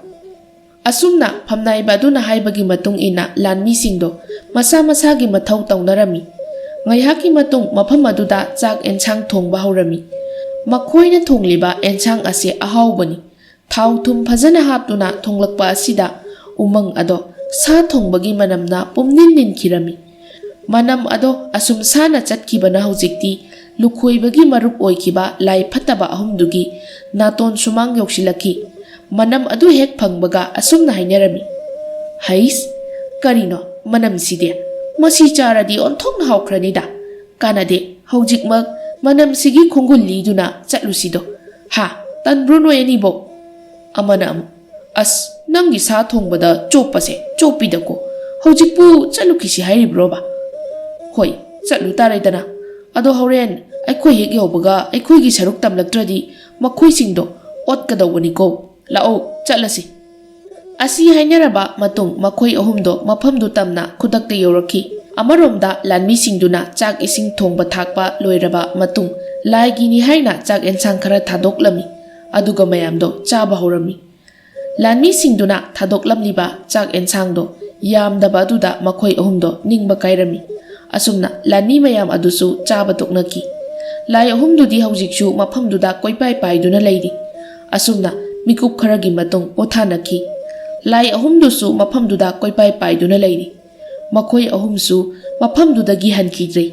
ꯑꯁꯨꯝꯅ ꯐꯝꯅꯥꯏꯕ ꯑꯗꯨꯅ ꯍꯥꯏꯕꯒꯤ ꯃꯇꯨꯡ ꯏꯟꯅ ꯂꯥꯟꯃꯤꯁꯤꯡꯗꯣ ꯃꯁꯥ ꯃꯁꯥꯒꯤ ꯃꯊꯧ ꯇꯧꯅꯔꯝꯃꯤ꯫ ꯉꯥꯏꯍꯥꯛꯀꯤ ꯃꯇꯨꯡ ꯃꯐꯝ ꯑꯗꯨꯗ ꯆꯥꯛ ꯑꯦꯟꯁꯥꯡ ꯊꯣꯡꯕ ꯍꯧꯔꯝꯃꯤ꯫ ꯃꯈꯣꯏꯅ ꯊꯣꯡꯂꯤꯕ ꯑꯦꯟꯁꯥꯡ ꯑꯁꯦ ꯑꯍꯥꯎꯕꯅꯤ꯫ ꯊꯥꯎ ꯊꯨꯝ ꯐꯖꯅ ꯍꯥꯞꯇꯨꯅ ꯊꯣꯡꯂꯛꯄ ꯑꯁꯤꯗ ꯎꯃꯪ ꯑꯗꯣ ꯁꯥ ꯊꯣꯡꯕꯒꯤ ꯃꯅꯝꯅ ꯄꯨꯝꯅꯤꯟ ꯅꯤꯟꯈꯤꯔꯝꯃꯤ꯫ ꯃꯅꯝ ꯑꯗꯣ ꯑꯁꯨꯝ ꯁꯥꯅ ꯆꯠꯈꯤꯕꯅ ꯍꯧꯖꯤꯛꯇꯤ ꯂꯨꯈꯣꯏꯕꯒꯤ ꯃꯔꯨꯞ ꯑꯣꯏꯈꯤꯕ ꯂꯥꯏ ꯐꯠꯇꯕ ꯑꯍꯨꯝꯗꯨꯒꯤ ꯅꯥꯇꯣꯟ ꯁꯨꯃꯥꯡ ꯌꯧꯁꯤꯜꯂꯛꯈꯤ꯫ ꯃꯅꯝ ꯑꯗꯨ ꯍꯦꯛ ꯐꯪꯕꯒ ꯑꯁꯨꯝꯅ ꯍꯥꯏꯅꯔꯝꯃꯤ, "ꯍꯩꯁ, ꯀꯔꯤꯅꯣ ꯃꯅꯝꯁꯤꯗꯤ? ꯃꯁꯤ ꯆꯥꯔꯗꯤ ꯑꯣꯟꯊꯣꯛꯅ ꯍꯥꯎꯈ꯭ꯔꯅꯤꯗ꯫ ꯀꯥꯟꯅꯗꯦ, ꯍꯧꯖꯤꯛꯃꯛ ꯃꯅꯝꯁꯤꯒꯤ ꯈꯣꯡꯒꯨꯜ ꯂꯤꯗꯨꯅ ꯆꯠꯂꯨꯁꯤꯗꯣ꯫ ꯍꯥ, ꯇꯟꯕ꯭ꯔꯣ ꯅꯣꯏ ꯑꯅꯤꯕꯣ?" ꯑꯃꯅ ꯑꯃꯨꯛ, "ꯑꯁ, ꯅꯪꯒꯤ ꯁꯥ ꯊꯣꯡꯕꯗ ꯆꯣꯞꯄꯁꯦ ꯆꯣꯞꯄꯤꯗꯀꯣ꯫ ꯍꯧꯖꯤꯛꯄꯨ ꯆꯠꯂꯨꯈꯤꯁꯤ ꯍꯥꯏꯔꯤꯕ꯭ꯔꯣꯕ?" "ꯍꯣꯏ, ꯆꯠꯂꯨ ꯇꯥꯔꯦꯗꯅ꯫ ꯑꯗꯣ ꯍꯣꯔꯦꯟ ꯑꯩꯈꯣꯏ ꯍꯦꯛ ꯌꯧꯕꯒ ꯑꯩꯈꯣꯏꯒꯤ ꯁꯔꯨꯛ ꯇꯝꯂꯛꯇ꯭ꯔꯗꯤ ꯃꯈꯣꯏꯁꯤꯡꯗꯣ ꯑꯣꯠꯀꯗꯧꯕꯅꯤꯀꯣ꯫ ꯂꯥꯛꯑꯣ, ꯆꯠꯂꯁꯤ꯫" ꯑꯁꯤ ꯍꯥꯏꯅꯔꯕ ꯃꯇꯨꯡ ꯃꯈꯣꯏ ꯑꯍꯨꯝꯗꯣ ꯃꯐꯝꯗꯨ ꯇꯝꯅ ꯈꯨꯗꯛꯇ ꯌꯧꯔꯛꯈꯤ꯫ ꯑꯃꯔꯣꯝꯗ ꯂꯥꯟꯃꯤꯁꯤꯡꯗꯨꯅ ꯆꯥꯛ ꯏꯁꯤꯡ ꯊꯣꯡꯕ ꯊꯥꯛꯄ ꯂꯣꯏꯔꯕ ꯃꯇꯨꯡ, ꯂꯥꯏꯒꯤꯅꯤ ꯍꯥꯏꯅ ꯆꯥꯛ ꯑꯦꯟꯁꯥꯡ ꯈꯔ ꯊꯥꯗꯣꯛꯂꯝꯃꯤ꯫ ꯑꯗꯨꯒ ꯃꯌꯥꯝꯗꯣ ꯆꯥꯕ ꯍꯧꯔꯝꯃꯤ꯫ ꯂꯥꯟꯃꯤꯁꯤꯡꯗꯨꯅ ꯊꯥꯗꯣꯛꯂꯝꯂꯤꯕ ꯆꯥꯛ ꯑꯦꯟꯁꯥꯡꯗꯣ ꯌꯥꯝꯗꯕ ꯑꯗꯨꯗ ꯃꯈꯣꯏ ꯑꯍꯨꯝꯗꯣ ꯅꯤꯡꯕ ꯀꯥꯏꯔꯝꯃꯤ꯫ ꯑꯁꯨꯝꯅ ꯂꯥꯟꯃꯤ ꯃꯌꯥꯝ ꯑꯗꯨꯁꯨ ꯆꯥꯕ ꯇꯣꯛꯅꯈꯤ꯫ ꯂꯥꯏ ꯑꯍꯨꯝꯗꯨꯗꯤ ꯍꯧꯖꯤꯛꯁꯨ ꯃꯐꯝꯗꯨꯗ ꯀꯣꯏꯄꯥꯏ ꯄꯥꯏꯗꯨꯅ ꯂꯩꯔꯤ꯫ ꯑꯁꯨꯝꯅ ꯃꯤꯀꯨꯞ ꯈꯔꯒꯤ ꯃꯇꯨꯡ ꯄꯣꯊꯥꯅꯈꯤ꯫ ꯂꯥꯏ ꯑꯍꯨꯝꯗꯨꯁꯨ ꯃꯐꯝꯗꯨꯗ ꯀꯣꯏꯄꯥꯏ ꯄꯥꯏꯗꯨꯅ ꯂꯩꯔꯤ꯫ ꯃꯈꯣꯏ ꯑꯍꯨꯝꯁꯨ ꯃꯐꯝꯗꯨꯗꯒꯤ ꯍꯟꯈꯤꯗ꯭ꯔꯦ꯫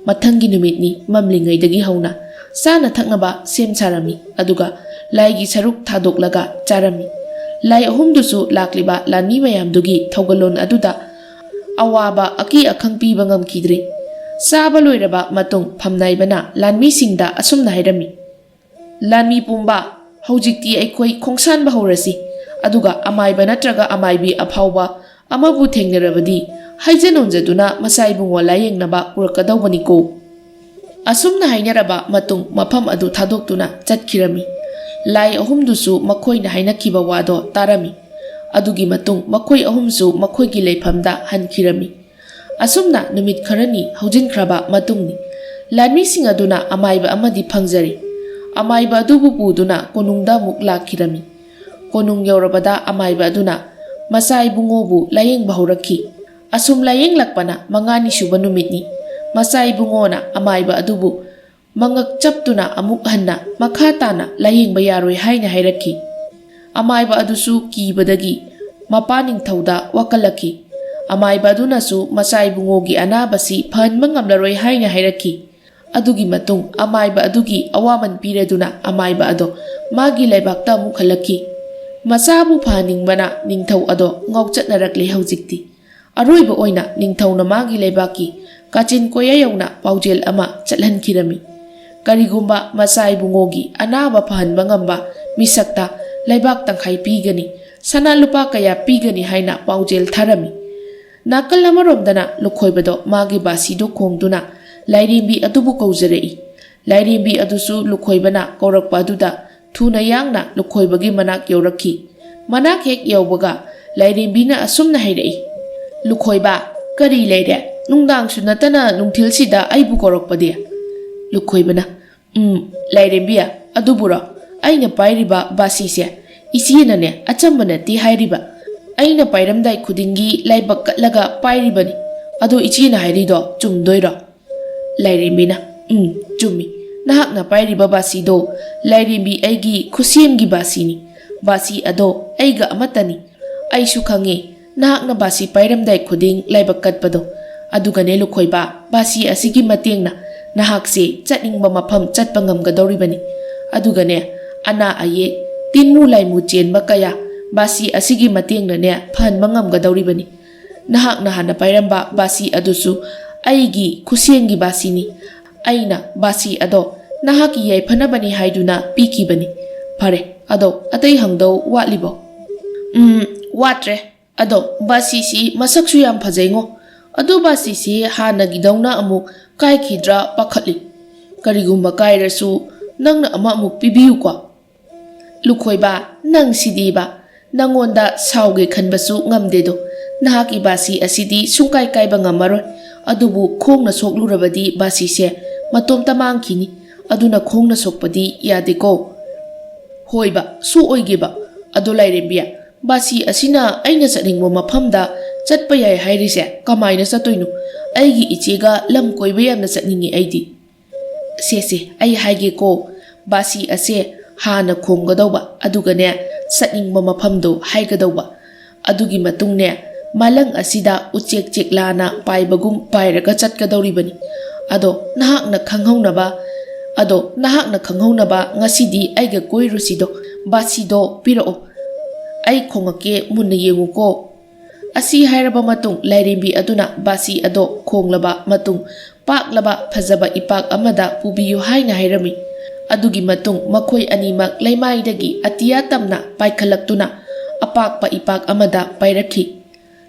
ꯃꯊꯪꯒꯤ ꯅꯨꯃꯤꯠꯅꯤ, ꯃꯝꯂꯤꯉꯩꯗꯒꯤ ꯍꯧꯅ ꯆꯥꯅ ꯊꯛꯅꯕ ꯁꯦꯝ ꯁꯥꯔꯝꯃꯤ, ꯑꯗꯨꯒ ꯂꯥꯏꯒꯤ ꯁꯔꯨꯛ ꯊꯥꯗꯣꯛꯂꯒ ꯆꯥꯔꯝꯃꯤ꯫ ꯂꯥꯏ ꯑꯍꯨꯝꯗꯨꯁꯨ ꯂꯥꯛꯂꯤꯕ ꯂꯥꯟꯃꯤ ꯃꯌꯥꯝꯗꯨꯒꯤ ꯊꯧꯒꯜꯂꯣꯟ ꯑꯗꯨꯗ ꯑꯋꯥꯕ ꯑꯀꯤ ꯑꯈꯪ ꯄꯤꯕ ꯉꯝꯈꯤꯗ꯭ꯔꯦ꯫ ꯆꯥꯕ ꯂꯣꯏꯔꯕ ꯃꯇꯨꯡ ꯐꯝꯅꯥꯏꯕꯅ ꯂꯥꯟꯃꯤꯁꯤꯡꯗ ꯑꯁꯨꯝꯅ ꯍꯥꯏꯔꯝꯃꯤ, "ꯂꯥꯟꯃꯤ ꯄꯨꯝꯕ, ꯍꯧꯖꯤꯛꯇꯤ ꯑꯩꯈꯣꯏ ꯈꯣꯡꯁꯥꯟꯕ ꯍꯧꯔꯁꯤ, ꯑꯗꯨꯒ ꯑꯃꯥꯏꯕ ꯅꯠꯇ꯭ꯔꯒ ꯑꯃꯥꯏꯕꯤ ꯑꯐꯥꯎꯕ ꯑꯃꯕꯨ ꯊꯦꯡꯅꯔꯕꯗꯤ ꯍꯥꯏꯖ ꯅꯣꯟꯖꯗꯨꯅ ꯃꯆꯥ ꯏꯕꯨꯡꯉꯣ ꯂꯥꯌꯦꯡꯅꯕ ꯄꯨꯔꯛꯀꯗꯧꯕꯅꯤꯀꯣ"꯫ ꯑꯁꯨꯝꯅ ꯍꯥꯏꯅꯔꯕ ꯃꯇꯨꯡ ꯃꯐꯝ ꯑꯗꯨ ꯊꯥꯗꯣꯛꯇꯨꯅ ꯆꯠꯈꯤꯔꯝꯃꯤ꯫ ꯂꯥꯏ ꯑꯍꯨꯝꯗꯨꯁꯨ ꯃꯈꯣꯏꯅ ꯍꯥꯏꯅꯈꯤꯕ ꯋꯥꯗꯣ ꯇꯥꯔꯝꯃꯤ꯫ ꯑꯗꯨꯒꯤ ꯃꯇꯨꯡ ꯃꯈꯣꯏ ꯑꯍꯨꯝꯁꯨ ꯃꯈꯣꯏꯒꯤ ꯂꯩꯐꯝꯗ ꯍꯟꯈꯤꯔꯝꯃꯤ꯫ ꯑꯁꯨꯝꯅ ꯅꯨꯃꯤꯠ ꯈꯔꯅꯤ ꯍꯧꯖꯤꯟꯈ꯭ꯔꯕ ꯃꯇꯨꯡꯅꯤ꯫ ꯂꯥꯟꯃꯤꯁꯤꯡ ꯑꯗꯨꯅ ꯑꯃꯥꯏꯕ ꯑꯃꯗꯤ ꯐꯪꯖꯔꯦ꯫ ꯑꯃꯥꯏꯕ ꯑꯗꯨꯕꯨ ꯄꯨꯗꯨꯅ ꯀꯣꯅꯨꯡꯗ ꯑꯃꯨꯛ ꯂꯥꯛꯈꯤꯔꯝꯃꯤ꯫ ꯀꯣꯅꯨꯡ ꯌꯧꯔꯕꯗ ꯑꯃꯥꯏꯕ ꯑꯗꯨꯅ ꯃꯆꯥ ꯏꯕꯨꯡꯉꯣꯕꯨ ꯂꯥꯌꯦꯡꯕ ꯍꯧꯔꯛꯈꯤ꯫ ꯑꯁꯨꯝ ꯂꯥꯌꯦꯡꯂꯛꯄꯅ ꯃꯉꯥꯅꯤ ꯁꯨꯕ ꯅꯨꯃꯤꯠꯅꯤ꯫ ꯃꯆꯥ ꯏꯕꯨꯡꯉꯣꯅ ꯑꯃꯥꯏꯕ ꯑꯗꯨꯕꯨ ꯃꯉꯛ ꯆꯞꯇꯨꯅ ꯑꯃꯨꯛ ꯍꯟꯅ ꯃꯈꯥ ꯇꯥꯅ ꯂꯥꯌꯦꯡꯕ ꯌꯥꯔꯣꯏ ꯍꯥꯏꯅ ꯍꯥꯏꯔꯛꯈꯤ꯫ ꯑꯃꯥꯏꯕ ꯑꯗꯨꯁꯨ ꯀꯤꯕꯗꯒꯤ ꯃꯄꯥ ꯅꯤꯡꯊꯧꯗ ꯋꯥꯀꯠꯂꯛꯈꯤ꯫ ꯑꯃꯥꯏꯕ ꯑꯗꯨꯅꯁꯨ ꯃꯆꯥ ꯏꯕꯨꯡꯉꯣꯒꯤ ꯑꯅꯥꯕꯁꯤ ꯐꯍꯟꯕ ꯉꯝꯂꯔꯣꯏ ꯍꯥꯏꯅ ꯍꯥꯏꯔꯛꯈꯤ꯫ ꯑꯗꯨꯒꯤ ꯃꯇꯨꯡ ꯑꯃꯥꯏꯕ ꯑꯗꯨꯒꯤ ꯑꯋꯥꯃꯟ ꯄꯤꯔꯗꯨꯅ ꯑꯃꯥꯏꯕ ꯑꯗꯣ ꯃꯥꯒꯤ ꯂꯩꯕꯥꯛꯇ ꯑꯃꯨꯛ ꯍꯜꯂꯛꯈꯤ꯫ ꯃꯆꯥꯕꯨ ꯐꯍꯟꯅꯤꯡꯕꯅ ꯅꯤꯡꯊꯧ ꯑꯗꯣ ꯉꯥꯎꯆꯠꯅꯔꯛꯂꯦ ꯍꯧꯖꯤꯛꯇꯤ꯫ ꯑꯔꯣꯏꯕ ꯑꯣꯏꯅ ꯅꯤꯡꯊꯧꯅ ꯃꯥꯒꯤ ꯂꯩꯕꯥꯛꯀꯤ ꯀꯥꯆꯤꯟ ꯀꯣꯌꯥ ꯌꯧꯅ ꯄꯥꯎꯖꯦꯜ ꯑꯃ ꯆꯠꯍꯟꯈꯤꯔꯝꯃꯤ꯫ ꯀꯔꯤꯒꯨꯝꯕ ꯃꯆꯥ ꯏꯕꯨꯡꯉꯣꯒꯤ ꯑꯅꯥꯕ ꯐꯍꯟꯕ ꯉꯝꯕ ꯃꯤꯁꯛꯇ ꯂꯩꯕꯥꯛ ꯇꯪꯈꯥꯏ ꯄꯤꯒꯅꯤ, ꯁꯅꯥ ꯂꯨꯄꯥ ꯀꯌꯥ ꯄꯤꯒꯅꯤ ꯍꯥꯏꯅ ꯄꯥꯎꯖꯦꯜ ꯊꯥꯔꯝꯃꯤ꯫ ꯅꯥꯀꯜ ꯑꯃꯔꯣꯝꯗꯅ ꯂꯨꯈꯣꯏꯕꯗꯣ ꯃꯥꯒꯤ ꯕꯥꯁꯤꯗꯣ ꯈꯣꯡꯗꯨꯅ ꯂꯥꯏꯔꯦꯝꯕꯤ ꯑꯗꯨꯕꯨ ꯀꯧꯖꯔꯛꯏ꯫ ꯂꯥꯏꯔꯦꯝꯕꯤ ꯑꯗꯨꯁꯨ ꯂꯨꯈꯣꯏꯕꯅ ꯀꯧꯔꯛꯄ ꯑꯗꯨꯗ ꯊꯨꯅ ꯌꯥꯡꯅ ꯂꯨꯈꯣꯏꯕꯒꯤ ꯃꯅꯥꯛ ꯌꯧꯔꯛꯈꯤ꯫ ꯃꯅꯥꯛ ꯍꯦꯛ ꯌꯧꯕꯒ ꯂꯥꯏꯔꯦꯝꯕꯤꯅ ꯑꯁꯨꯝꯅ ꯍꯥꯏꯔꯛꯏ, "ꯂꯨꯈꯣꯏꯕ, ꯀꯔꯤ ꯂꯩꯔꯦ? ꯅꯨꯡꯗꯥꯡꯁꯨ ꯅꯠꯇꯅ ꯅꯨꯡꯊꯤꯜꯁꯤꯗ ꯑꯩꯕꯨ ꯀꯧꯔꯛꯄꯗꯤ? ꯂꯨꯈꯣꯏꯕꯅ, "ꯎꯝ, ꯂꯥꯏꯔꯦꯝꯕꯤ, ꯑꯗꯨꯕꯨꯔꯣ? ꯑꯩꯅ ꯄꯥꯏꯔꯤꯕ ꯕꯥꯁꯤꯁꯦ ꯏꯆꯦꯅꯅꯦ ꯑꯆꯝꯕ ꯅꯠꯇꯦ ꯍꯥꯏꯔꯤꯕ꯫ ꯑꯩꯅ ꯄꯥꯏꯔꯝꯗꯥꯏ ꯈꯨꯗꯤꯡꯒꯤ ꯂꯥꯏꯕꯛ ꯀꯠꯂꯒ ꯄꯥꯏꯔꯤꯕꯅꯤ꯫ ꯑꯗꯣ ꯏꯆꯦꯅ ꯍꯥꯏꯔꯤꯗꯣ ꯆꯨꯝꯗꯣꯏꯔꯣ?" ꯂꯥꯏꯔꯦꯝꯕꯤꯅ, "ꯎꯝ, ꯆꯨꯝꯃꯤ꯫ ꯅꯍꯥꯛꯅ ꯄꯥꯏꯔꯤꯕ ꯕꯥꯁꯤꯗꯣ ꯂꯥꯏꯔꯦꯝꯕꯤ ꯑꯩꯒꯤ ꯈꯨꯠꯁꯦꯝꯒꯤ ꯕꯥꯁꯤꯅꯤ꯫ ꯕꯥꯁꯤ ꯑꯗꯣ ꯑꯩꯒ ꯑꯃꯠꯇꯅꯤ꯫ ꯑꯩꯁꯨ ꯈꯪꯉꯤ, ꯅꯍꯥꯛꯅ ꯕꯥꯁꯤ ꯄꯥꯏꯔꯝꯗꯥꯏ ꯈꯨꯗꯤꯡ ꯂꯥꯏꯕꯛ ꯀꯠꯄꯗꯣ꯫ ꯑꯗꯨꯒꯅꯦ ꯂꯨꯈꯣꯏꯕ, ꯕꯥꯁꯤ ꯑꯁꯤꯒꯤ ꯃꯇꯦꯡꯅ ꯅꯍꯥꯛꯁꯦ ꯆꯠꯅꯤꯡꯕ ꯃꯐꯝ ꯆꯠꯄ ꯉꯝꯒꯗꯧꯔꯤꯕꯅꯤ꯫ ꯑꯗꯨꯒꯅꯦ, ꯑꯅꯥ ꯑꯌꯦꯛ, ꯇꯤꯟꯃꯨ ꯂꯥꯏꯃꯨ ꯆꯦꯟꯕ ꯀꯌꯥ ꯕꯥꯁꯤ ꯑꯁꯤꯒꯤ ꯃꯇꯦꯡꯅꯅꯦ ꯐꯍꯟꯕ ꯉꯝꯒꯗꯧꯔꯤꯕꯅꯤ꯫ ꯅꯍꯥꯛꯅ ꯍꯥꯟꯅ ꯄꯥꯏꯔꯝꯕ ꯕꯥꯁꯤ ꯑꯗꯨꯁꯨ ꯑꯩꯒꯤ ꯈꯨꯠꯁꯦꯝꯒꯤ ꯕꯥꯁꯤꯅꯤ꯫ ꯑꯩꯅ ꯕꯥꯁꯤ ꯑꯗꯣ ꯅꯍꯥꯛꯀꯤ ꯌꯥꯏꯐꯅꯕꯅꯤ ꯍꯥꯏꯗꯨꯅ ꯄꯤꯈꯤꯕꯅꯤ꯫ ꯐꯔꯦ, ꯑꯗꯣ ꯑꯇꯩ ꯍꯪꯗꯧ ꯋꯥꯠꯂꯤꯕꯣ?" "ꯎꯝ, ꯋꯥꯠꯇ꯭ꯔꯦ꯫ ꯑꯗꯣ ꯕꯥꯁꯤꯁꯤ ꯃꯁꯛꯁꯨ ꯌꯥꯝ ꯐꯖꯩꯉꯣ꯫ ꯑꯗꯣ ꯕꯥꯁꯤꯁꯤ ꯍꯥꯟꯅꯒꯤꯗꯧꯅ ꯑꯃꯨꯛ ꯀꯥꯏꯈꯤꯗ꯭ꯔꯥ ꯄꯥꯈꯠꯂꯤ꯫ ꯀꯔꯤꯒꯨꯝꯕ ꯀꯥꯏꯔꯁꯨ ꯅꯪꯅ ꯑꯃ ꯑꯃꯨꯛ ꯄꯤꯕꯤꯌꯨꯀꯣ꯫" "ꯂꯨꯈꯣꯏꯕ, ꯅꯪ ꯁꯤꯗꯤꯕ꯫ ꯅꯪꯉꯣꯟꯗ ꯁꯥꯎꯒꯦ ꯈꯟꯕꯁꯨ ꯉꯝꯗꯦꯗꯣ꯫ ꯅꯍꯥꯛꯀꯤ ꯕꯥꯁꯤ ꯑꯁꯤꯗꯤ ꯁꯨꯡꯀꯥꯏ ꯀꯥꯏꯕ ꯉꯝꯃꯔꯣꯏ꯫ ꯑꯗꯨꯕꯨ ꯈꯣꯡꯅ ꯁꯣꯛꯂꯨꯔꯕꯗꯤ ꯕꯥꯁꯤꯁꯦ ꯃꯇꯣꯝꯇ ꯃꯥꯡꯈꯤꯅꯤ꯫ ꯑꯗꯨꯅ ꯈꯣꯡꯅ ꯁꯣꯛꯄꯗꯤ ꯌꯥꯗꯦꯀꯣ꯫" "ꯍꯣꯏꯕ, ꯁꯣꯛꯑꯣꯏꯒꯦꯕ꯫ ꯑꯗꯣ ꯂꯥꯏꯔꯦꯝꯕꯤ, ꯕꯥꯁꯤ ꯑꯁꯤꯅ ꯑꯩꯅ ꯆꯠꯅꯤꯡꯕ ꯃꯐꯝꯗ ꯆꯠꯄ ꯌꯥꯏ ꯍꯥꯏꯔꯤꯁꯦ ꯀꯃꯥꯏꯅ ꯆꯠꯇꯣꯏꯅꯣ? ꯑꯩꯒꯤ ꯏꯆꯦꯒ ꯂꯝ ꯀꯣꯏꯕ ꯌꯥꯝꯅ ꯆꯠꯅꯤꯡꯉꯤ ꯑꯩꯗꯤ꯫" "ꯁꯦ ꯁꯦ, ꯑꯩ ꯍꯥꯏꯒꯦꯀꯣ꯫ ꯕꯥꯁꯤ ꯑꯁꯦ ꯍꯥꯟꯅ ꯈꯣꯡꯒꯗꯧꯕ, ꯑꯗꯨꯒꯅꯦ ꯆꯠꯅꯤꯡꯕ ꯃꯐꯝꯗꯣ ꯍꯥꯏꯒꯗꯧꯕ꯫ ꯑꯗꯨꯒꯤ ꯃꯇꯨꯡꯅꯦ ꯃꯥꯂꯪ ꯑꯁꯤꯗ ꯎꯆꯦꯛ ꯆꯦꯛꯂꯥꯅ ꯄꯥꯏꯕꯒꯨꯝ ꯄꯥꯏꯔꯒ ꯆꯠꯀꯗꯧꯔꯤꯕꯅꯤ꯫ ꯑꯗꯣ ꯅꯍꯥꯛꯅ ꯈꯪꯍꯧꯅꯕ, ꯑꯗꯣ ꯅꯍꯥꯛꯅ ꯈꯪꯍꯧꯅꯕ ꯉꯁꯤꯗꯤ ꯑꯩꯒ ꯀꯣꯏꯔꯨꯁꯤꯗꯣ꯫ ꯕꯥꯁꯤꯗꯣ ꯄꯤꯔꯛꯑꯣ꯫ ꯑꯩ ꯈꯣꯡꯉꯛꯀꯦ, ꯃꯨꯟꯅ ꯌꯦꯡꯉꯨꯀꯣ꯫" ꯑꯁꯤ ꯍꯥꯏꯔꯕ ꯃꯇꯨꯡ ꯂꯥꯏꯔꯦꯝꯕꯤ ꯑꯗꯨꯅ ꯕꯥꯁꯤ ꯑꯗꯣ ꯈꯣꯡꯂꯕ ꯃꯇꯨꯡ ꯄꯥꯛꯂꯕ ꯐꯖꯕ ꯏꯄꯥꯛ ꯑꯃꯗ ꯄꯨꯕꯤꯌꯨ ꯍꯥꯏꯅ ꯍꯥꯏꯔꯝꯃꯤ꯫ ꯑꯗꯨꯒꯤ ꯃꯇꯨꯡ ꯃꯈꯣꯏ ꯑꯅꯤꯃꯛ ꯂꯩꯃꯥꯏꯗꯒꯤ ꯑꯇꯤꯌꯥ ꯇꯝꯅ ꯄꯥꯏꯈꯠꯂꯛꯇꯨꯅ ꯑꯄꯥꯛꯄ ꯏꯄꯥꯛ ꯑꯃꯗ ꯄꯥꯏꯔꯛꯈꯤ꯫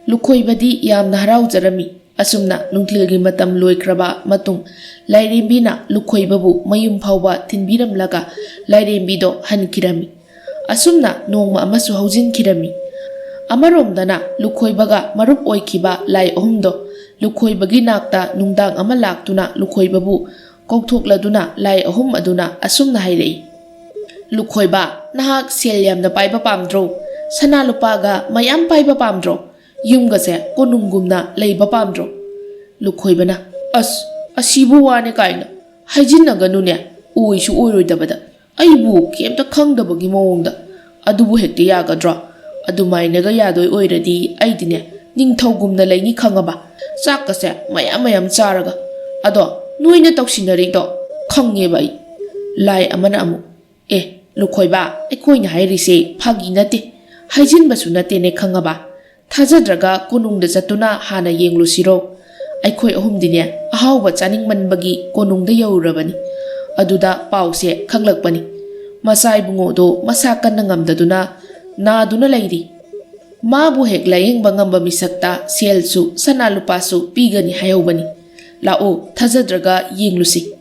ꯂꯨꯈꯣꯏꯕꯗꯤ ꯌꯥꯝꯅ ꯍꯔꯥꯎꯖꯔꯝꯃꯤ꯫ ꯑꯁꯨꯝꯅ ꯅꯨꯡꯊꯤꯜꯒꯤ ꯃꯇꯝ ꯂꯣꯏꯈ꯭ꯔꯕ ꯃꯇꯨꯡ ꯂꯥꯏꯔꯦꯝꯕꯤꯅ ꯂꯨꯈꯣꯏꯕꯕꯨ ꯃꯌꯨꯝ ꯐꯥꯎꯕ ꯊꯤꯟꯕꯤꯔꯝꯂꯒ ꯂꯥꯏꯔꯦꯝꯕꯤꯗꯣ ꯍꯟꯈꯤꯔꯝꯃꯤ꯫ ꯑꯁꯨꯝꯅ ꯅꯣꯡꯃ ꯑꯃꯁꯨ ꯍꯧꯖꯤꯟꯈꯤꯔꯝꯃꯤ꯫ ꯑꯃꯔꯣꯝꯗꯅ ꯂꯨꯈꯣꯏꯕꯒ ꯃꯔꯨꯞ ꯑꯣꯏꯈꯤꯕ ꯂꯥꯏ ꯑꯍꯨꯝꯗꯣ ꯂꯨꯈꯣꯏꯕꯒꯤ ꯅꯥꯛꯇ ꯅꯨꯡꯗꯥꯡ ꯑꯃ ꯂꯥꯛꯇꯨꯅ ꯂꯨꯈꯣꯏꯕꯕꯨ ꯀꯧꯊꯣꯛꯂꯗꯨꯅ ꯂꯥꯏ ꯑꯍꯨꯝ ꯑꯗꯨꯅ ꯑꯁꯨꯝꯅ ꯍꯥꯏꯔꯛꯏ, "ꯂꯨꯈꯣꯏꯕ, ꯅꯍꯥꯛ ꯁꯦꯜ ꯌꯥꯝꯅ ꯄꯥꯏꯕ ꯄꯥꯝꯗ꯭ꯔꯣ? ꯁꯅꯥ ꯂꯨꯄꯥꯒ ꯃꯌꯥꯝ ꯄꯥꯏꯕ ꯄꯥꯝꯗ꯭ꯔꯣ? ꯌꯨꯝꯒꯁꯦ ꯀꯣꯅꯨꯡꯒꯨꯝꯅ ꯂꯩꯕ ꯄꯥꯝꯗ꯭ꯔꯣ?" ꯂꯨꯈꯣꯏꯕꯅ, "ꯑꯁ, ꯑꯁꯤꯕꯨ ꯋꯥꯅꯦ ꯀꯥꯏꯅ ꯍꯥꯏꯖꯤꯟꯅꯒꯅꯨꯅꯦ, ꯑꯣꯏꯁꯨ ꯑꯣꯏꯔꯣꯏꯗꯕꯗ꯫ ꯑꯩꯕꯨ ꯀꯩꯝꯇ ꯈꯪꯗꯕꯒꯤ ꯃꯑꯣꯡꯗ꯫ ꯑꯗꯨꯕꯨ ꯍꯦꯛꯇ ꯌꯥꯒꯗ꯭ꯔꯣ? ꯑꯗꯨꯃꯥꯏꯅꯒ ꯌꯥꯗꯣꯏ ꯑꯣꯏꯔꯗꯤ ꯑꯩꯗꯤꯅꯦ, ꯅꯤꯡꯊꯧꯒꯨꯝꯅ ꯂꯩꯅꯤ ꯈꯪꯉꯕ? ꯆꯥꯛꯀꯁꯦ ꯃꯌꯥꯝ ꯃꯌꯥꯝ ꯆꯥꯔꯒ꯫ ꯑꯗꯣ ꯅꯣꯏꯅ ꯇꯧꯁꯤꯟꯅꯔꯤꯗꯣ ꯈꯪꯉꯦꯕ ꯑꯩ꯫" ꯂꯥꯏ ꯑꯃꯅ ꯑꯃꯨꯛ, "ꯑꯦ, ꯂꯨꯈꯣꯏꯕ, ꯑꯩꯈꯣꯏꯅ ꯍꯥꯏꯔꯤꯁꯦ ꯐꯥꯒꯤ ꯅꯠꯇꯦ, ꯍꯥꯏꯖꯤꯟꯕꯁꯨ ꯅꯠꯇꯦꯅꯦ ꯈꯪꯉꯕ? ꯊꯥꯖꯗ꯭ꯔꯒ ꯀꯣꯅꯨꯡꯗ ꯆꯠꯇꯨꯅ ꯍꯥꯟꯅ ꯌꯦꯡꯂꯨꯁꯤꯔꯣ? ꯑꯩꯈꯣꯏ ꯑꯍꯨꯝꯗꯤꯅꯦ, ꯑꯍꯥꯎꯕ ꯆꯥꯅꯤꯡꯃꯟꯕꯒꯤ ꯀꯣꯅꯨꯡꯗ ꯌꯧꯔꯨꯔꯕꯅꯤ꯫ ꯑꯗꯨꯗ ꯄꯥꯎꯁꯦ ꯈꯪꯂꯛꯄꯅꯤ꯫ ꯃꯆꯥ ꯏꯕꯨꯡꯉꯣꯗꯣ ꯃꯁꯥ ꯀꯟꯅ ꯉꯝꯗꯗꯨꯅ ꯅꯥꯗꯨꯅ ꯂꯩꯔꯤ꯫ ꯃꯥꯕꯨ ꯍꯦꯛ ꯂꯥꯌꯦꯡꯕ ꯉꯝꯕ ꯃꯤꯁꯛꯇ ꯁꯦꯜꯁꯨ ꯁꯅꯥ ꯂꯨꯄꯥꯁꯨ ꯄꯤꯒꯅꯤ ꯍꯥꯏꯍꯧꯕꯅꯤ꯫ ꯂꯥꯛꯑꯣ, ꯊꯥꯖꯗ꯭ꯔꯒ ꯌꯦꯡꯂꯨꯁꯤ꯫"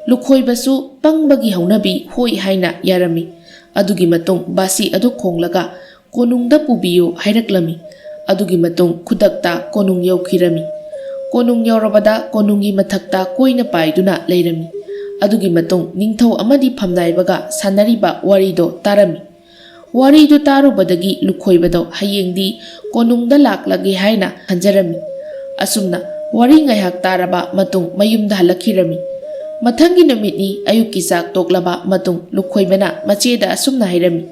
ꯂꯨꯈꯣꯏꯕꯁꯨ ꯄꯪꯕꯒꯤ ꯍꯧꯅꯕꯤ ꯍꯣꯏ ꯍꯥꯏꯅ ꯌꯥꯔꯝꯃꯤ꯫ ꯑꯗꯨꯒꯤ ꯃꯇꯨꯡ ꯕꯥꯁꯤ ꯑꯗꯨ ꯈꯣꯡꯂꯒ ꯀꯣꯅꯨꯡꯗ ꯄꯨꯕꯤꯌꯨ ꯍꯥꯏꯔꯛꯂꯝꯃꯤ꯫ ꯑꯗꯨꯒꯤ ꯃꯇꯨꯡ ꯈꯨꯗꯛꯇ ꯀꯣꯅꯨꯡ ꯌꯧꯈꯤꯔꯝꯃꯤ꯫ ꯀꯣꯅꯨꯡ ꯌꯧꯔꯕꯗ ꯀꯣꯅꯨꯡꯒꯤ ꯃꯊꯛꯇ ꯀꯣꯏꯅ ꯄꯥꯏꯗꯨꯅ ꯂꯩꯔꯝꯃꯤ꯫ ꯑꯗꯨꯒꯤ ꯃꯇꯨꯡ ꯅꯤꯡꯊꯧ ꯑꯃꯗꯤ ꯐꯝꯅꯥꯏꯕꯒ ꯁꯥꯟꯅꯔꯤꯕ ꯋꯥꯔꯤꯗꯣ ꯇꯥꯔꯝꯃꯤ꯫ ꯋꯥꯔꯤꯗꯨ ꯇꯥꯔꯨꯕꯗꯒꯤ ꯂꯨꯈꯣꯏꯕꯗꯣ ꯍꯌꯦꯡꯗꯤ ꯀꯣꯅꯨꯡꯗ ꯂꯥꯛꯂꯒꯦ ꯍꯥꯏꯅ ꯈꯟꯖꯔꯝꯃꯤ꯫ ꯑꯁꯨꯝꯅ ꯋꯥꯔꯤ ꯉꯥꯏꯍꯥꯛ ꯇꯥꯔꯕ ꯃꯇꯨꯡ ꯃꯌꯨꯝꯗ ꯍꯜꯂꯛꯈꯤꯔꯝꯃꯤ꯫ ꯃꯊꯪꯒꯤ ꯅꯨꯃꯤꯠꯅꯤ꯫ ꯑꯌꯨꯛꯀꯤ ꯆꯥꯛ ꯇꯣꯛꯂꯕ ꯃꯇꯨꯡ ꯂꯨꯈꯣꯏꯕꯅ ꯃꯆꯦꯗ ꯑꯁꯨꯝꯅ ꯍꯥꯏꯔꯝꯃꯤ,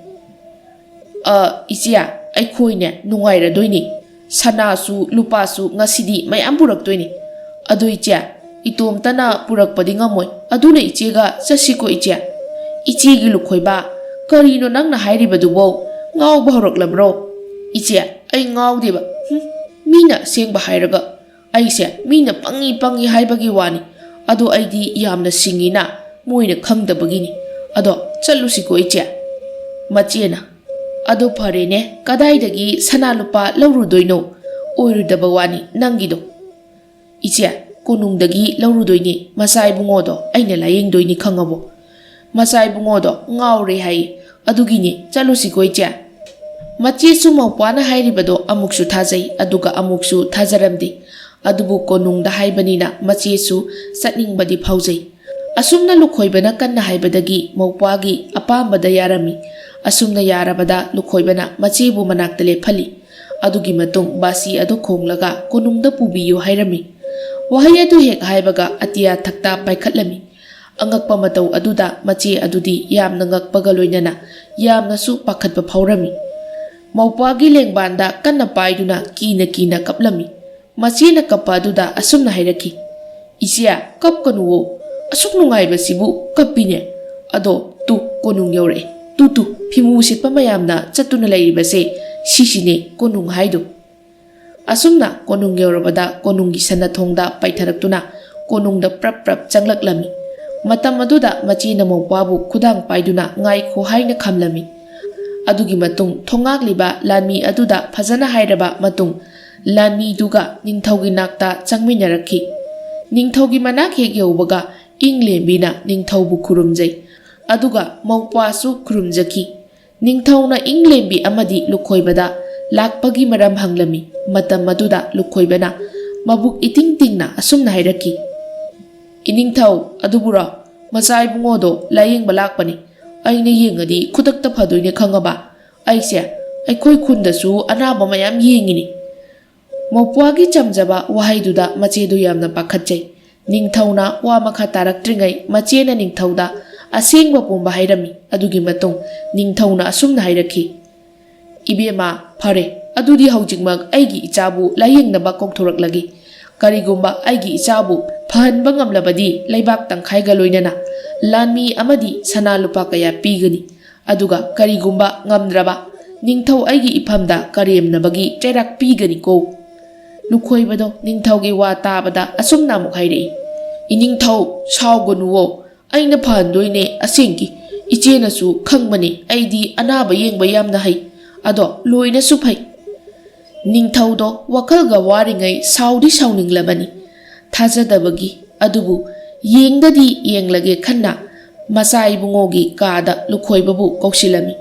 "ꯑ, ꯏꯆꯦ, ꯑꯩꯈꯣꯏꯅꯦ ꯅꯨꯡꯉꯥꯏꯔꯗꯣꯏꯅꯤ꯫ ꯁꯅꯥꯁꯨ ꯂꯨꯄꯥꯁꯨ ꯉꯁꯤꯗꯤ ꯃꯌꯥꯝ ꯄꯨꯔꯛꯇꯣꯏꯅꯤ꯫ ꯑꯗꯣ ꯏꯆꯦ, ꯏꯇꯣꯝꯇꯅ ꯄꯨꯔꯛꯄꯗꯤ ꯉꯝꯃꯣꯏ꯫ ꯑꯗꯨꯅ ꯏꯆꯦꯒ ꯆꯠꯁꯤꯀꯣ ꯏꯆꯦ꯫" "ꯏꯆꯦꯒꯤ ꯂꯨꯈꯣꯏꯕ, ꯀꯔꯤꯅꯣ ꯅꯪꯅ ꯍꯥꯏꯔꯤꯕꯗꯨꯕꯣ? ꯉꯥꯎꯕ ꯍꯧꯔꯛꯂꯕ꯭ꯔꯣ?" "ꯏꯆꯦ, ꯑꯩ ꯉꯥꯎꯗꯦꯕ꯫ ꯍꯨꯝ, ꯃꯤꯅ ꯑꯁꯦꯡꯕ ꯍꯥꯏꯔꯒ ꯑꯩꯁꯦ ꯃꯤꯅ ꯄꯪꯉꯤ ꯄꯪꯉꯤ ꯍꯥꯏꯕꯒꯤ ꯋꯥꯅꯤ꯫ ꯑꯗꯣ ꯑꯩꯗꯤ ꯌꯥꯝꯅ ꯁꯤꯡꯉꯤꯅ, ꯃꯣꯏꯅ ꯈꯪꯗꯕꯒꯤꯅꯤ꯫ ꯑꯗꯣ ꯆꯠꯂꯨꯁꯤꯀꯣ ꯏꯆꯦ꯫" ꯃꯆꯦꯅ, "ꯑꯗꯣ ꯐꯔꯦꯅꯦ, ꯀꯗꯥꯏꯗꯒꯤ ꯁꯅꯥ ꯂꯨꯄꯥ ꯂꯧꯔꯨꯗꯣꯏꯅꯣ? ꯑꯣꯏꯔꯣꯏꯗꯕ ꯋꯥꯅꯤ ꯅꯪꯒꯤꯗꯣ꯫" "ꯏꯆꯦ, ꯀꯣꯅꯨꯡꯗꯒꯤ ꯂꯧꯔꯨꯗꯣꯏꯅꯤ꯫ ꯃꯆꯥ ꯏꯕꯨꯡꯉꯣꯗꯣ ꯑꯩꯅ ꯂꯥꯌꯦꯡꯗꯣꯏꯅꯤ ꯈꯪꯉꯕꯣ?" "ꯃꯆꯥ ꯏꯕꯨꯡꯉꯣꯗꯣ ꯉꯥꯎꯔꯦ ꯍꯥꯏꯌꯦ꯫ ꯑꯗꯨꯒꯤꯅꯤ, ꯆꯠꯂꯨꯁꯤꯀꯣ ꯏꯆꯦ꯫" ꯃꯆꯦꯁꯨ ꯃꯧꯄ꯭ꯋꯥꯅ ꯍꯥꯏꯔꯤꯕꯗꯣ ꯑꯃꯨꯛꯁꯨ ꯊꯥꯖꯩ, ꯑꯗꯨꯒ ꯑꯃꯨꯛꯁꯨ ꯊꯥꯖꯔꯝꯗꯦ꯫ ꯑꯗꯨꯕꯨ ꯀꯣꯅꯨꯡꯗ ꯍꯥꯏꯕꯅꯤꯅ ꯃꯆꯦꯁꯨ ꯆꯠꯅꯤꯡꯕꯗꯤ ꯐꯥꯎꯖꯩ꯫ ꯑꯁꯨꯝꯅ ꯂꯨꯈꯣꯏꯕꯅ ꯀꯟꯅ ꯍꯥꯏꯕꯗꯒꯤ ꯃꯧꯄ꯭ꯋꯥꯒꯤ ꯑꯄꯥꯝꯕꯗ ꯌꯥꯔꯝꯃꯤ꯫ ꯑꯁꯨꯝꯅ ꯌꯥꯔꯕꯗ ꯂꯨꯈꯣꯏꯕꯅ ꯃꯆꯦꯕꯨ ꯃꯅꯥꯛꯇ ꯂꯦꯞꯍꯜꯂꯤ꯫ ꯑꯗꯨꯒꯤ ꯃꯇꯨꯡ ꯕꯥꯁꯤ ꯑꯗꯨ ꯈꯣꯡꯂꯒ ꯀꯣꯅꯨꯡꯗ ꯄꯨꯕꯤꯌꯨ ꯍꯥꯏꯔꯝꯃꯤ꯫ ꯋꯥꯍꯩ ꯑꯗꯨ ꯍꯦꯛ ꯍꯥꯏꯕꯒ ꯑꯇꯤꯌꯥ ꯊꯛꯇ ꯄꯥꯏꯈꯠꯂꯝꯃꯤ꯫ ꯑꯉꯛꯄ ꯃꯇꯧ ꯑꯗꯨꯗ ꯃꯆꯦ ꯑꯗꯨꯗꯤ ꯌꯥꯝꯅ ꯉꯛꯄꯒ ꯂꯣꯏꯅꯅ ꯌꯥꯝꯅꯁꯨ ꯄꯥꯈꯠꯄ ꯐꯥꯎꯔꯝꯃꯤ꯫ ꯃꯧꯄ꯭ꯋꯥꯒꯤ ꯂꯦꯡꯕꯥꯟꯗ ꯀꯟꯅ ꯄꯥꯏꯗꯨꯅ ꯀꯤꯅ ꯀꯤꯅ ꯀꯞꯂꯝꯃꯤ꯫ ꯃꯆꯦꯅ ꯀꯞꯄ ꯑꯗꯨꯗ ꯑꯁꯨꯝꯅ ꯍꯥꯏꯔꯛꯈꯤ, "ꯏꯆꯦ, ꯀꯞꯀꯅꯨꯋꯣ꯫ ꯑꯁꯨꯛ ꯅꯨꯡꯉꯥꯏꯕꯁꯤꯕꯨ ꯀꯞꯄꯤꯅꯦ꯫ ꯑꯗꯣ ꯇꯨ, ꯀꯣꯅꯨꯡ ꯌꯧꯔꯛꯑꯦ꯫ ꯇꯨ ꯇꯨ, ꯐꯤꯃꯨ ꯁꯦꯠꯄ ꯃꯌꯥꯝꯅ ꯆꯠꯇꯨꯅ ꯂꯩꯔꯤꯕꯁꯦ, ꯁꯤꯁꯤꯅꯦ ꯀꯣꯅꯨꯡ ꯍꯥꯏꯗꯣ꯫" ꯑꯁꯨꯝꯅ ꯀꯣꯅꯨꯡ ꯌꯧꯔꯕꯗ ꯀꯣꯅꯨꯡꯒꯤ ꯁꯅꯥꯊꯣꯡꯗ ꯄꯥꯏꯊꯔꯛꯇꯨꯅ ꯀꯣꯅꯨꯡꯗ ꯄ꯭ꯔꯞ ꯄ꯭ꯔꯞ ꯆꯪꯂꯛꯂꯝꯃꯤ꯫ ꯃꯇꯝ ꯑꯗꯨꯗ ꯃꯆꯦꯅ ꯃꯧꯄ꯭ꯋꯥꯕꯨ ꯈꯨꯗꯥꯡ ꯄꯥꯏꯗꯨꯅ ꯉꯥꯏꯈꯣ ꯍꯥꯏꯅ ꯈꯝꯂꯝꯃꯤ꯫ ꯑꯗꯨꯒꯤ ꯃꯇꯨꯡ ꯊꯣꯉꯥꯛꯂꯤꯕ ꯂꯥꯟꯃꯤ ꯑꯗꯨꯗ ꯐꯖꯅ ꯍꯥꯏꯔꯕ ꯃꯇꯨꯡ ꯂꯥꯟꯃꯤꯗꯨꯒ ꯅꯤꯡꯊꯧꯒꯤ ꯅꯥꯛꯇ ꯆꯪꯃꯤꯟꯅꯔꯛꯈꯤ꯫ ꯅꯤꯡꯊꯧꯒꯤ ꯃꯅꯥꯛ ꯍꯦꯛ ꯌꯧꯕꯒ ꯏꯪꯂꯦꯝꯕꯤꯅ ꯅꯤꯡꯊꯧꯕꯨ ꯈꯨꯔꯨꯝꯖꯩ꯫ ꯑꯗꯨꯒ ꯃꯧꯄ꯭ꯋꯥꯁꯨ ꯈꯨꯔꯨꯝꯖꯈꯤ꯫ ꯅꯤꯡꯊꯧꯅ ꯏꯪꯂꯦꯝꯕꯤ ꯑꯃꯗꯤ ꯂꯨꯈꯣꯏꯕꯗ ꯂꯥꯛꯄꯒꯤ ꯃꯔꯝ ꯍꯪꯂꯝꯃꯤ꯫ ꯃꯇꯝ ꯑꯗꯨꯗ ꯂꯨꯈꯣꯏꯕꯅ ꯃꯕꯨꯛ ꯏꯇꯤꯡ ꯇꯤꯡꯅ ꯑꯁꯨꯝꯅ ꯍꯥꯏꯔꯛꯈꯤ, "ꯏꯅꯤꯡꯊꯧ ꯑꯗꯨꯕꯨꯔꯣ? ꯃꯆꯥ ꯏꯕꯨꯡꯉꯣꯗꯣ ꯂꯥꯌꯦꯡꯕ ꯂꯥꯛꯄꯅꯤ꯫ ꯑꯩꯅ ꯌꯦꯡꯉꯗꯤ ꯈꯨꯗꯛꯇ ꯐꯗꯣꯏꯅꯦ ꯈꯪꯉꯕ? ꯑꯩꯁꯦ ꯑꯩꯈꯣꯏ ꯈꯨꯟꯗꯁꯨ ꯑꯅꯥꯕ ꯃꯌꯥꯝ ꯌꯦꯡꯉꯤꯅꯤ꯫" ꯃꯧꯄ꯭ꯋꯥꯒꯤ ꯆꯝꯖꯕ ꯋꯥꯍꯩꯗꯨꯗ ꯃꯆꯦꯗꯨ ꯌꯥꯝꯅ ꯄꯥꯈꯠꯆꯩ꯫ ꯅꯤꯡꯊꯧꯅ ꯋꯥ ꯃꯈꯥ ꯇꯥꯔꯛꯇ꯭ꯔꯤꯉꯩ ꯃꯆꯦꯅ ꯅꯤꯡꯊꯧꯗ ꯑꯁꯦꯡꯕ ꯄꯨꯝꯕ ꯍꯥꯏꯔꯝꯃꯤ꯫ ꯑꯗꯨꯒꯤ ꯃꯇꯨꯡ ꯅꯤꯡꯊꯧꯅ ꯑꯁꯨꯝꯅ ꯍꯥꯏꯔꯛꯈꯤ, "ꯏꯕꯦꯝꯃ, ꯐꯔꯦ, ꯑꯗꯨꯗꯤ ꯍꯧꯖꯤꯛꯃꯛ ꯑꯩꯒꯤ ꯏꯆꯥꯕꯨ ꯂꯥꯌꯦꯡꯅꯕ ꯀꯧꯊꯣꯔꯛꯂꯒꯦ꯫ ꯀꯔꯤꯒꯨꯝꯕ ꯑꯩꯒꯤ ꯏꯆꯥꯕꯨ ꯐꯍꯟꯕ ꯉꯝꯂꯕꯗꯤ ꯂꯩꯕꯥꯛ ꯇꯪꯈꯥꯏꯒ ꯂꯣꯏꯅꯅ ꯂꯥꯟꯃꯤ ꯑꯃꯗꯤ ꯁꯅꯥ ꯂꯨꯄꯥ ꯀꯌꯥ ꯄꯤꯒꯅꯤ꯫ ꯑꯗꯨꯒ ꯀꯔꯤꯒꯨꯝꯕ ꯉꯝꯗ꯭ꯔꯕ, ꯅꯤꯡꯊꯧ ꯑꯩꯒꯤ ꯏꯐꯝꯗ ꯀꯔꯦꯝꯅꯕꯒꯤ ꯆꯩꯔꯥꯛ ꯄꯤꯒꯅꯤꯀꯣ꯫" ꯂꯨꯈꯣꯏꯕꯗꯣ ꯅꯤꯡꯊꯧꯒꯤ ꯋꯥ ꯇꯥꯕꯗ ꯑꯁꯨꯝꯅ ꯑꯃꯨꯛ ꯍꯥꯏꯔꯛꯏ, "ꯏꯅꯤꯡꯊꯧ, ꯁꯥꯎꯒꯅꯨꯋꯣ꯫ ꯑꯩꯅ ꯐꯍꯟꯗꯣꯏꯅꯦ ꯑꯁꯦꯡꯀꯤ꯫ ꯏꯆꯦꯅꯁꯨ ꯈꯪꯕꯅꯦ ꯑꯩꯗꯤ ꯑꯅꯥꯕ ꯌꯦꯡꯕ ꯌꯥꯝꯅ ꯍꯩ꯫ ꯑꯗꯣ ꯂꯣꯏꯅꯁꯨ ꯐꯩ꯫" ꯅꯤꯡꯊꯧꯗꯣ ꯋꯥꯈꯜꯒ ꯋꯥꯔꯤꯉꯩ ꯁꯥꯎꯗꯤ ꯁꯥꯎꯅꯤꯡꯂꯕꯅꯤ꯫ ꯊꯥꯖꯗꯕꯒꯤ, ꯑꯗꯨꯕꯨ ꯌꯦꯡꯗꯗꯤ ꯌꯦꯡꯂꯒꯦ ꯈꯟꯅ ꯃꯆꯥ ꯏꯕꯨꯡꯉꯣꯒꯤ ꯀꯥꯗ ꯂꯨꯈꯣꯏꯕꯕꯨ ꯀꯧꯁꯤꯜꯂꯝꯃꯤ꯫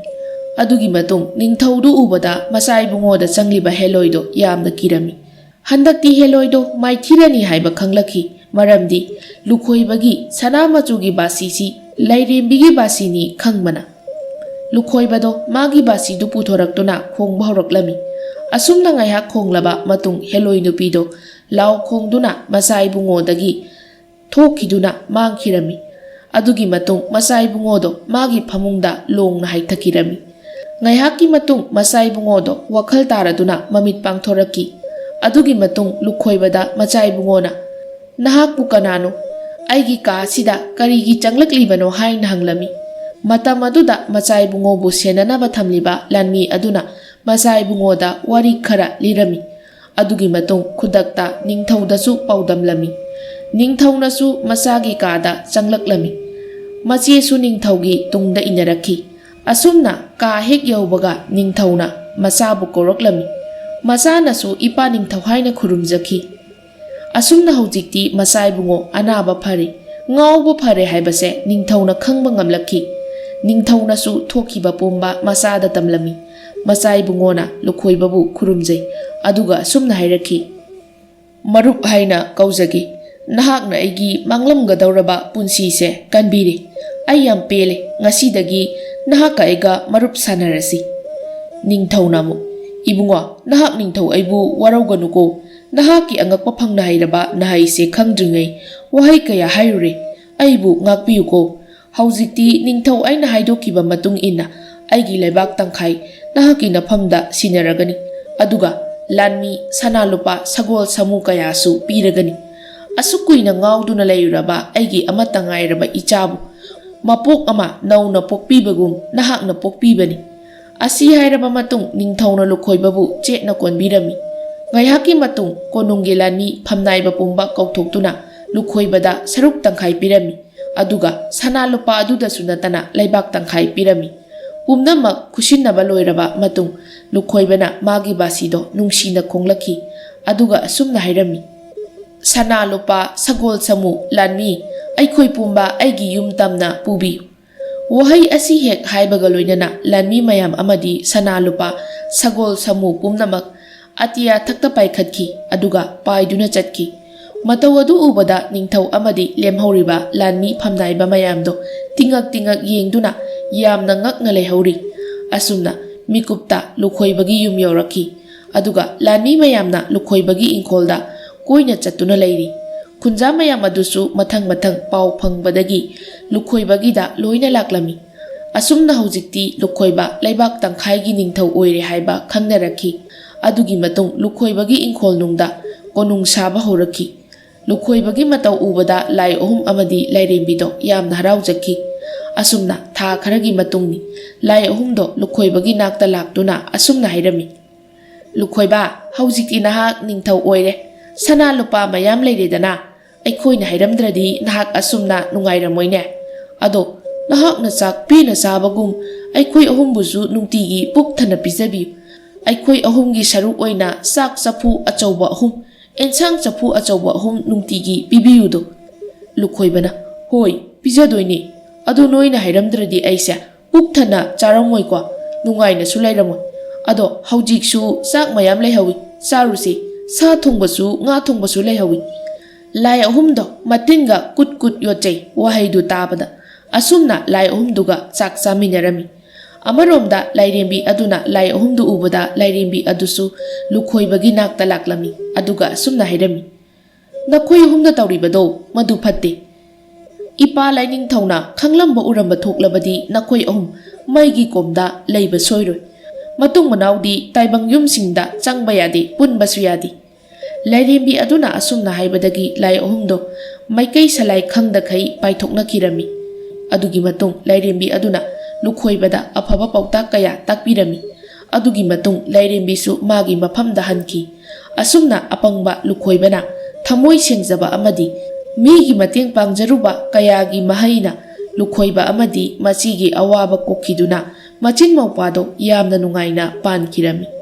ꯑꯗꯨꯒꯤ ꯃꯇꯨꯡ ꯅꯤꯡꯊꯧꯗꯨ ꯎꯕꯗ ꯃꯆꯥ ꯏꯕꯨꯡꯉꯣꯗ ꯆꯪꯂꯤꯕ ꯍꯦꯂꯣꯏꯗꯣ ꯌꯥꯝꯅ ꯀꯤꯔꯝꯃꯤ꯫ ꯍꯟꯗꯛꯇꯤ ꯍꯦꯂꯣꯏꯗꯣ ꯃꯥꯏꯊꯤꯔꯅꯤ ꯍꯥꯏꯕ ꯈꯪꯂꯛꯈꯤ, ꯃꯔꯝꯗꯤ ꯂꯨꯈꯣꯏꯕꯒꯤ ꯁꯅꯥ ꯃꯆꯨꯒꯤ ꯕꯥꯁꯤꯁꯤ ꯂꯥꯏꯔꯦꯝꯕꯤꯒꯤ ꯕꯥꯁꯤꯅꯤ ꯈꯪꯕꯅ꯫ ꯂꯨꯈꯣꯏꯕꯗꯣ ꯃꯥꯒꯤ ꯕꯥꯁꯤꯗꯨ ꯄꯨꯊꯣꯔꯛꯇꯨꯅ ꯈꯣꯡꯕ ꯍꯧꯔꯛꯂꯝꯃꯤ꯫ ꯑꯁꯨꯝꯅ ꯉꯥꯏꯍꯥꯛ ꯈꯣꯡꯂꯕ ꯃꯇꯨꯡ ꯍꯦꯂꯣꯏ ꯅꯨꯄꯤꯗꯣ ꯂꯥꯎ ꯈꯣꯡꯗꯨꯅ ꯃꯆꯥ ꯏꯕꯨꯡꯉꯣꯗꯒꯤ ꯊꯣꯛꯈꯤꯗꯨꯅ ꯃꯥꯡꯈꯤꯔꯝꯃꯤ꯫ ꯑꯗꯨꯒꯤ ꯃꯇꯨꯡ ꯃꯆꯥ ꯏꯕꯨꯡꯉꯣꯗꯣ ꯃꯥꯒꯤ ꯐꯃꯨꯡꯗ ꯂꯣꯡꯅ ꯍꯥꯏꯊꯈꯤꯔꯝꯃꯤ꯫ ꯉꯥꯏꯍꯥꯛꯀꯤ ꯃꯇꯨꯡ ꯃꯆꯥ ꯏꯕꯨꯡꯉꯣꯗꯣ ꯋꯥꯈꯜ ꯇꯥꯔꯗꯨꯅ ꯃꯃꯤꯠ ꯄꯥꯡꯊꯣꯔꯛꯈꯤ꯫ ꯑꯗꯨꯒꯤ ꯃꯇꯨꯡ ꯂꯨꯈꯣꯏꯕꯗ ꯃꯆꯥ ꯏꯕꯨꯡꯉꯣꯅ, "ꯅꯍꯥꯛꯄꯨ ꯀꯅꯥꯅꯣ? ꯑꯩꯒꯤ ꯀꯥ ꯑꯁꯤꯗ ꯀꯔꯤꯒꯤ ꯆꯪꯂꯛꯂꯤꯕꯅꯣ?" ꯍꯥꯏꯅ ꯍꯪꯂꯝꯃꯤ꯫ ꯃꯇꯝ ꯑꯗꯨꯗ ꯃꯆꯥ ꯏꯕꯨꯡꯉꯣꯕꯨ ꯁꯦꯟꯅꯅꯕ ꯊꯝꯂꯤꯕ ꯂꯥꯟꯃꯤ ꯑꯗꯨꯅ ꯃꯆꯥ ꯏꯕꯨꯡꯉꯣꯗ ꯋꯥꯔꯤ ꯈꯔ ꯂꯤꯔꯝꯃꯤ꯫ ꯑꯗꯨꯒꯤ ꯃꯇꯨꯡ ꯈꯨꯗꯛꯇ ꯅꯤꯡꯊꯧꯗꯁꯨ ꯄꯥꯎꯗꯝꯂꯝꯃꯤ꯫ ꯅꯤꯡꯊꯧꯅꯁꯨ ꯃꯆꯥꯒꯤ ꯀꯥꯗ ꯆꯪꯂꯛꯂꯝꯃꯤ꯫ ꯃꯆꯦꯁꯨ ꯅꯤꯡꯊꯧꯒꯤ ꯇꯨꯡꯗ ꯏꯟꯅꯔꯛꯈꯤ꯫ ꯑꯁꯨꯝꯅ ꯀꯥ ꯍꯦꯛ ꯌꯧꯕꯒ ꯅꯤꯡꯊꯧꯅ ꯃꯆꯥꯕꯨ ꯀꯧꯔꯛꯂꯝꯃꯤ꯫ ꯃꯆꯥꯅꯁꯨ "ꯏꯄꯥ ꯅꯤꯡꯊꯧ" ꯍꯥꯏꯅ ꯈꯨꯔꯨꯝꯖꯈꯤ꯫ ꯑꯁꯨꯝꯅ ꯍꯧꯖꯤꯛꯇꯤ ꯃꯆꯥ ꯏꯕꯨꯡꯉꯣ ꯑꯅꯥꯕ ꯐꯔꯦ, ꯉꯥꯎꯕ ꯐꯔꯦ ꯍꯥꯏꯕꯁꯦ ꯅꯤꯡꯊꯧꯅ ꯈꯪꯕ ꯉꯝꯂꯛꯈꯤ꯫ ꯅꯤꯡꯊꯧꯅꯁꯨ ꯊꯣꯛꯈꯤꯕ ꯄꯨꯝꯕ ꯃꯆꯥꯗ ꯇꯝꯂꯝꯃꯤ꯫ ꯃꯆꯥ ꯏꯕꯨꯡꯉꯣꯅ ꯂꯨꯈꯣꯏꯕꯕꯨ ꯈꯨꯔꯨꯝꯖꯩ, ꯑꯗꯨꯒ ꯑꯁꯨꯝꯅ ꯍꯥꯏꯔꯛꯈꯤ, "ꯃꯔꯨꯞ ꯍꯥꯏꯅ ꯀꯧꯖꯒꯦ꯫ ꯅꯍꯥꯛꯅ ꯑꯩꯒꯤ ꯃꯥꯡꯂꯝꯒꯗꯧꯔꯕ ꯄꯨꯟꯁꯤꯁꯦ ꯀꯟꯕꯤꯔꯦ꯫ ꯑꯩ ꯌꯥꯝ ꯄꯦꯜꯂꯦ꯫ ꯉꯁꯤꯗꯒꯤ ꯅꯍꯥꯛꯀ ꯑꯩꯒ ꯃꯔꯨꯞ ꯁꯥꯟꯅꯔꯁꯤ꯫" ꯅꯤꯡꯊꯧꯅ ꯑꯃꯨꯛ, "ꯏꯕꯨꯡꯉꯣ, ꯅꯍꯥꯛ ꯅꯤꯡꯊꯧ ꯑꯩꯕꯨ ꯋꯥꯔꯧꯒꯅꯨꯀꯣ꯫ ꯅꯍꯥꯛꯀꯤ ꯑꯉꯛꯄ ꯐꯪꯅ ꯍꯩꯔꯕ ꯅꯍꯩꯁꯦ ꯈꯪꯗ꯭ꯔꯤꯉꯩ ꯋꯥꯍꯩ ꯀꯌꯥ ꯍꯥꯏꯔꯨꯔꯦ꯫ ꯑꯩꯕꯨ ꯉꯥꯛꯄꯤꯌꯨꯀꯣ꯫ ꯍꯧꯖꯤꯛꯇꯤ ꯅꯤꯡꯊꯧ ꯑꯩꯅ ꯍꯥꯏꯗꯣꯛꯈꯤꯕ ꯃꯇꯨꯡ ꯏꯟꯅ ꯑꯩꯒꯤ ꯂꯩꯕꯥꯛ ꯇꯪꯈꯥꯏ ꯅꯍꯥꯛꯀꯤ ꯅꯐꯝꯗ ꯁꯤꯟꯅꯔꯒꯅꯤ꯫ ꯑꯗꯨꯒ ꯂꯥꯟꯃꯤ, ꯁꯅꯥ ꯂꯨꯄꯥ, ꯁꯒꯣꯜ ꯁꯥꯃꯨ ꯀꯌꯥꯁꯨ ꯄꯤꯔꯒꯅꯤ꯫ ꯑꯁꯨꯛ ꯀꯨꯏꯅ ꯉꯥꯎꯗꯨꯅ ꯂꯩꯔꯨꯔꯕ ꯑꯩꯒꯤ ꯑꯃꯠꯇ ꯉꯥꯏꯔꯕ ꯏꯆꯥꯕꯨ ꯃꯄꯣꯛ ꯑꯃ ꯅꯧꯅ ꯄꯣꯛꯄꯤꯕꯒꯨꯝ ꯅꯍꯥꯛꯅ ꯄꯣꯛꯄꯤꯕꯅꯤ꯫" ꯑꯁꯤ ꯍꯥꯏꯔꯕ ꯃꯇꯨꯡ ꯅꯤꯡꯊꯧꯅ ꯂꯨꯈꯣꯏꯕꯕꯨ ꯆꯦꯠꯅ ꯀꯣꯟꯕꯤꯔꯝꯃꯤ꯫ ꯉꯥꯏꯍꯥꯛꯀꯤ ꯃꯇꯨꯡ ꯀꯣꯅꯨꯡꯒꯤ ꯂꯥꯟꯃꯤ ꯐꯝꯅꯥꯏꯕ ꯄꯨꯝꯕ ꯀꯧꯊꯣꯛꯇꯨꯅ ꯂꯨꯈꯣꯏꯕꯗ ꯁꯔꯨꯛ ꯇꯪꯈꯥꯏ ꯄꯤꯔꯝꯃꯤ꯫ ꯑꯗꯨꯒ ꯁꯅꯥ ꯂꯨꯄꯥ ꯑꯗꯨꯗꯁꯨ ꯅꯠꯇꯅ ꯂꯩꯕꯥꯛ ꯇꯪꯈꯥꯏ ꯄꯤꯔꯝꯃꯤ꯫ ꯄꯨꯝꯅꯃꯛ ꯈꯨꯠꯁꯤꯟꯅꯕ ꯂꯣꯏꯔꯕ ꯃꯇꯨꯡ ꯂꯨꯈꯣꯏꯕꯅ ꯃꯥꯒꯤ ꯕꯥꯁꯤꯗꯣ ꯅꯨꯡꯁꯤꯅ ꯈꯣꯡꯂꯛꯈꯤ꯫ ꯑꯗꯨꯒ ꯑꯁꯨꯝꯅ ꯍꯥꯏꯔꯝꯃꯤ, "ꯁꯅꯥ ꯂꯨꯄꯥ, ꯁꯒꯣꯜ ꯁꯥꯃꯨ, ꯂꯥꯟꯃꯤ, ꯑꯩꯈꯣꯏ ꯄꯨꯝꯕ ꯑꯩꯒꯤ ꯌꯨꯝ ꯇꯝꯅ ꯄꯨꯕꯤꯌꯨ꯫" ꯋꯥꯍꯩ ꯑꯁꯤ ꯍꯦꯛ ꯍꯥꯏꯕꯒ ꯂꯣꯏꯅꯅ ꯂꯥꯟꯃꯤ ꯃꯌꯥꯝ ꯑꯃꯗꯤ ꯁꯅꯥ ꯂꯨꯄꯥ, ꯁꯒꯣꯜ ꯁꯥꯃꯨ ꯄꯨꯝꯅꯃꯛ ꯑꯇꯤꯌꯥ ꯊꯛꯇ ꯄꯥꯏꯈꯠꯈꯤ, ꯑꯗꯨꯒ ꯄꯥꯏꯗꯨꯅ ꯆꯠꯈꯤ꯫ ꯃꯇꯧ ꯑꯗꯨ ꯎꯕꯗ ꯅꯤꯡꯊꯧ ꯑꯃꯗꯤ ꯂꯦꯝꯍꯧꯔꯤꯕ ꯂꯥꯟꯃꯤ ꯐꯝꯅꯥꯏꯕ ꯃꯌꯥꯝꯗꯣ ꯇꯤꯉꯛ ꯇꯤꯉꯛ ꯌꯦꯡꯗꯨꯅ ꯌꯥꯝꯅ ꯉꯛꯅ ꯂꯩꯍꯧꯔꯤ꯫ ꯑꯁꯨꯝꯅ ꯃꯤꯀꯨꯞꯇ ꯂꯨꯈꯣꯏꯕꯒꯤ ꯌꯨꯝ ꯌꯧꯔꯛꯈꯤ꯫ ꯑꯗꯨꯒ ꯂꯥꯟꯃꯤ ꯃꯌꯥꯝꯅ ꯂꯨꯈꯣꯏꯕꯒꯤ ꯏꯪꯈꯣꯜꯗ ꯀꯣꯏꯅ ꯆꯠꯇꯨꯅ ꯂꯩꯔꯤ꯫ ꯈꯨꯟꯖꯥ ꯃꯌꯥꯝ ꯑꯗꯨꯁꯨ ꯃꯊꯪ ꯃꯊꯪ ꯄꯥꯎ ꯐꯪꯕꯗꯒꯤ ꯂꯨꯈꯣꯏꯕꯒꯤꯗ ꯂꯣꯏꯅ ꯂꯥꯛꯂꯝꯃꯤ꯫ ꯑꯁꯨꯝꯅ ꯍꯧꯖꯤꯛꯇꯤ ꯂꯨꯈꯣꯏꯕ ꯂꯩꯕꯥꯛ ꯇꯪꯈꯥꯏꯒꯤ ꯅꯤꯡꯊꯧ ꯑꯣꯏꯔꯦ ꯍꯥꯏꯕ ꯈꯪꯅꯔꯛꯈꯤ꯫ ꯑꯗꯨꯒꯤ ꯃꯇꯨꯡ ꯂꯨꯈꯣꯏꯕꯒꯤ ꯏꯪꯈꯣꯜꯅꯨꯡꯗ ꯀꯣꯅꯨꯡ ꯁꯥꯕ ꯍꯧꯔꯛꯈꯤ꯫ ꯂꯨꯈꯣꯏꯕꯒꯤ ꯃꯇꯧ ꯎꯕꯗ ꯂꯥꯏ ꯑꯍꯨꯝ ꯑꯃꯗꯤ ꯂꯥꯏꯔꯦꯝꯕꯤꯗꯣ ꯌꯥꯝꯅ ꯍꯔꯥꯎꯖꯈꯤ꯫ ꯑꯁꯨꯝꯅ ꯊꯥ ꯈꯔꯒꯤ ꯃꯇꯨꯡꯅꯤ꯫ ꯂꯥꯏ ꯑꯍꯨꯝꯗꯣ ꯂꯨꯈꯣꯏꯕꯒꯤ ꯅꯥꯛꯇ ꯂꯥꯛꯇꯨꯅ ꯑꯁꯨꯝꯅ ꯍꯥꯏꯔꯝꯃꯤ, "ꯂꯨꯈꯣꯏꯕ, ꯍꯧꯖꯤꯛꯇꯤ ꯅꯍꯥꯛ ꯅꯤꯡꯊꯧ ꯑꯣꯏꯔꯦ꯫ ꯁꯅꯥ ꯂꯨꯄꯥ ꯃꯌꯥꯝ ꯂꯩꯔꯦꯗꯅ꯫ ꯑꯩꯈꯣꯏꯅ ꯍꯥꯏꯔꯝꯗ꯭ꯔꯗꯤ ꯅꯍꯥꯛ ꯑꯁꯨꯝꯅ ꯅꯨꯡꯉꯥꯏꯔꯝꯃꯣꯏꯅꯦ꯫ ꯑꯗꯣ ꯅꯍꯥꯛꯅ ꯆꯥꯛ ꯄꯦꯟꯅ ꯆꯥꯕꯒꯨꯝ ꯑꯩꯈꯣꯏ ꯑꯍꯨꯝꯕꯨꯁꯨ ꯅꯨꯡꯇꯤꯒꯤ ꯄꯨꯛ ꯊꯟꯅ ꯄꯤꯖꯕꯤꯌꯨ꯫ ꯑꯩꯈꯣꯏ ꯑꯍꯨꯝꯒꯤ ꯁꯔꯨꯛ ꯑꯣꯏꯅ ꯆꯥꯛ ꯆꯐꯨ ꯑꯆꯧꯕ ꯑꯍꯨꯝ, ꯑꯦꯟꯁꯥꯡ ꯆꯐꯨ ꯑꯆꯧꯕ ꯑꯍꯨꯝ ꯅꯨꯡꯇꯤꯒꯤ ꯄꯤꯕꯤꯌꯨꯗꯣ꯫" ꯂꯨꯈꯣꯏꯕꯅ, "ꯍꯣꯏ, ꯄꯤꯖꯗꯣꯏꯅꯦ꯫ ꯑꯗꯣ ꯅꯣꯏꯅ ꯍꯥꯏꯔꯝꯗ꯭ꯔꯗꯤ ꯑꯩꯁꯦ ꯄꯨꯛ ꯊꯟꯅ ꯆꯥꯔꯝꯃꯣꯏꯀꯣ, ꯅꯨꯡꯉꯥꯏꯅꯁꯨ ꯂꯩꯔꯝꯃꯣꯏ꯫ ꯑꯗꯣ ꯍꯧꯖꯤꯛꯁꯨ ꯆꯥꯛ ꯃꯌꯥꯝ ꯂꯩꯍꯧꯋꯤ, ꯆꯥꯔꯨꯁꯦ꯫ ꯁꯥ ꯊꯣꯡꯕꯁꯨ, ꯉꯥ ꯊꯣꯡꯕꯁꯨ ꯂꯩꯍꯧꯋꯤ꯫" ꯂꯥꯏ ꯑꯍꯨꯝꯗꯣ ꯃꯇꯤꯟꯒ ꯀꯨꯠ ꯀꯨꯠ ꯌꯣꯠꯆꯩ꯫ ꯋꯥꯍꯩꯗꯨ ꯇꯥꯕꯗ ꯑꯁꯨꯝꯅ ꯂꯥꯏ ꯑꯍꯨꯝꯗꯨꯒ ꯆꯥꯛ ꯆꯥꯃꯤꯟꯅꯔꯝꯃꯤ꯫ ꯑꯃꯔꯣꯝꯗ ꯂꯥꯏꯔꯦꯝꯕꯤ ꯑꯗꯨꯅ ꯂꯥꯏ ꯑꯍꯨꯝꯗꯨ ꯎꯕꯗ ꯂꯥꯏꯔꯦꯝꯕꯤ ꯑꯗꯨꯁꯨ ꯂꯨꯈꯣꯏꯕꯒꯤ ꯅꯥꯛꯇ ꯂꯥꯛꯂꯝꯃꯤ꯫ ꯑꯗꯨꯒ ꯑꯁꯨꯝꯅ ꯍꯥꯏꯔꯝꯃꯤ, "ꯅꯈꯣꯏ ꯑꯍꯨꯝꯅ ꯇꯧꯔꯤꯕꯗꯣ ꯃꯗꯨ ꯐꯠꯇꯦ꯫ ꯏꯄꯥ ꯂꯥꯏꯅꯤꯡꯊꯧꯅ ꯈꯪꯂꯝꯕ ꯎꯔꯝꯕ ꯊꯣꯛꯂꯕꯗꯤ ꯅꯈꯣꯏ ꯑꯍꯨꯝ ꯃꯩꯒꯤ ꯀꯣꯝꯗ ꯂꯩꯕ ꯁꯣꯏꯔꯣꯏ꯫ ꯃꯇꯨꯡ ꯃꯅꯥꯎꯗꯤ ꯇꯥꯏꯕꯪ ꯌꯨꯝꯁꯤꯡꯗ ꯆꯪꯕ ꯌꯥꯗꯦ, ꯄꯨꯟꯕꯁꯨ ꯌꯥꯗꯦ꯫" ꯂꯥꯏꯔꯦꯝꯕꯤ ꯑꯗꯨꯅ ꯑꯁꯨꯝꯅ ꯍꯥꯏꯕꯗꯒꯤ ꯂꯥꯏ ꯑꯍꯨꯝꯗꯣ ꯃꯥꯏꯀꯩ ꯁꯂꯥꯏ ꯈꯪꯗꯈꯩ ꯄꯥꯏꯊꯣꯛꯅꯈꯤꯔꯝꯃꯤ꯫ ꯑꯗꯨꯒꯤ ꯃꯇꯨꯡ ꯂꯥꯏꯔꯦꯝꯕꯤ ꯑꯗꯨꯅ ꯂꯨꯈꯣꯏꯕꯗ ꯑꯐꯕ ꯄꯥꯎꯇꯥꯛ ꯀꯌꯥ ꯇꯥꯛꯄꯤꯔꯝꯃꯤ꯫ ꯑꯗꯨꯒꯤ ꯃꯇꯨꯡ ꯂꯥꯏꯔꯦꯝꯕꯤꯁꯨ ꯃꯥꯒꯤ ꯃꯐꯝꯗ ꯍꯟꯈꯤ꯫ ꯑꯁꯨꯝꯅ ꯑꯄꯪꯕ ꯂꯨꯈꯣꯏꯕꯅ ꯊꯃꯣꯏ ꯁꯦꯡꯖꯕ ꯑꯃꯗꯤ ꯃꯤꯒꯤ ꯃꯇꯦꯡ ꯄꯥꯡꯖꯔꯨꯕ ꯀꯌꯥꯒꯤ ꯃꯍꯩꯅ ꯂꯨꯈꯣꯏꯕ ꯑꯃꯗꯤ ꯃꯆꯤꯒꯤ ꯑꯋꯥꯕ ꯀꯣꯛꯈꯤꯗꯨꯅ ꯃꯆꯤꯟ ꯃꯧꯄ꯭ꯋꯥꯗꯣ ꯌꯥꯝꯅ ꯅꯨꯡꯉꯥꯏꯅ ꯄꯥꯟꯈꯤꯔꯝꯃꯤ꯫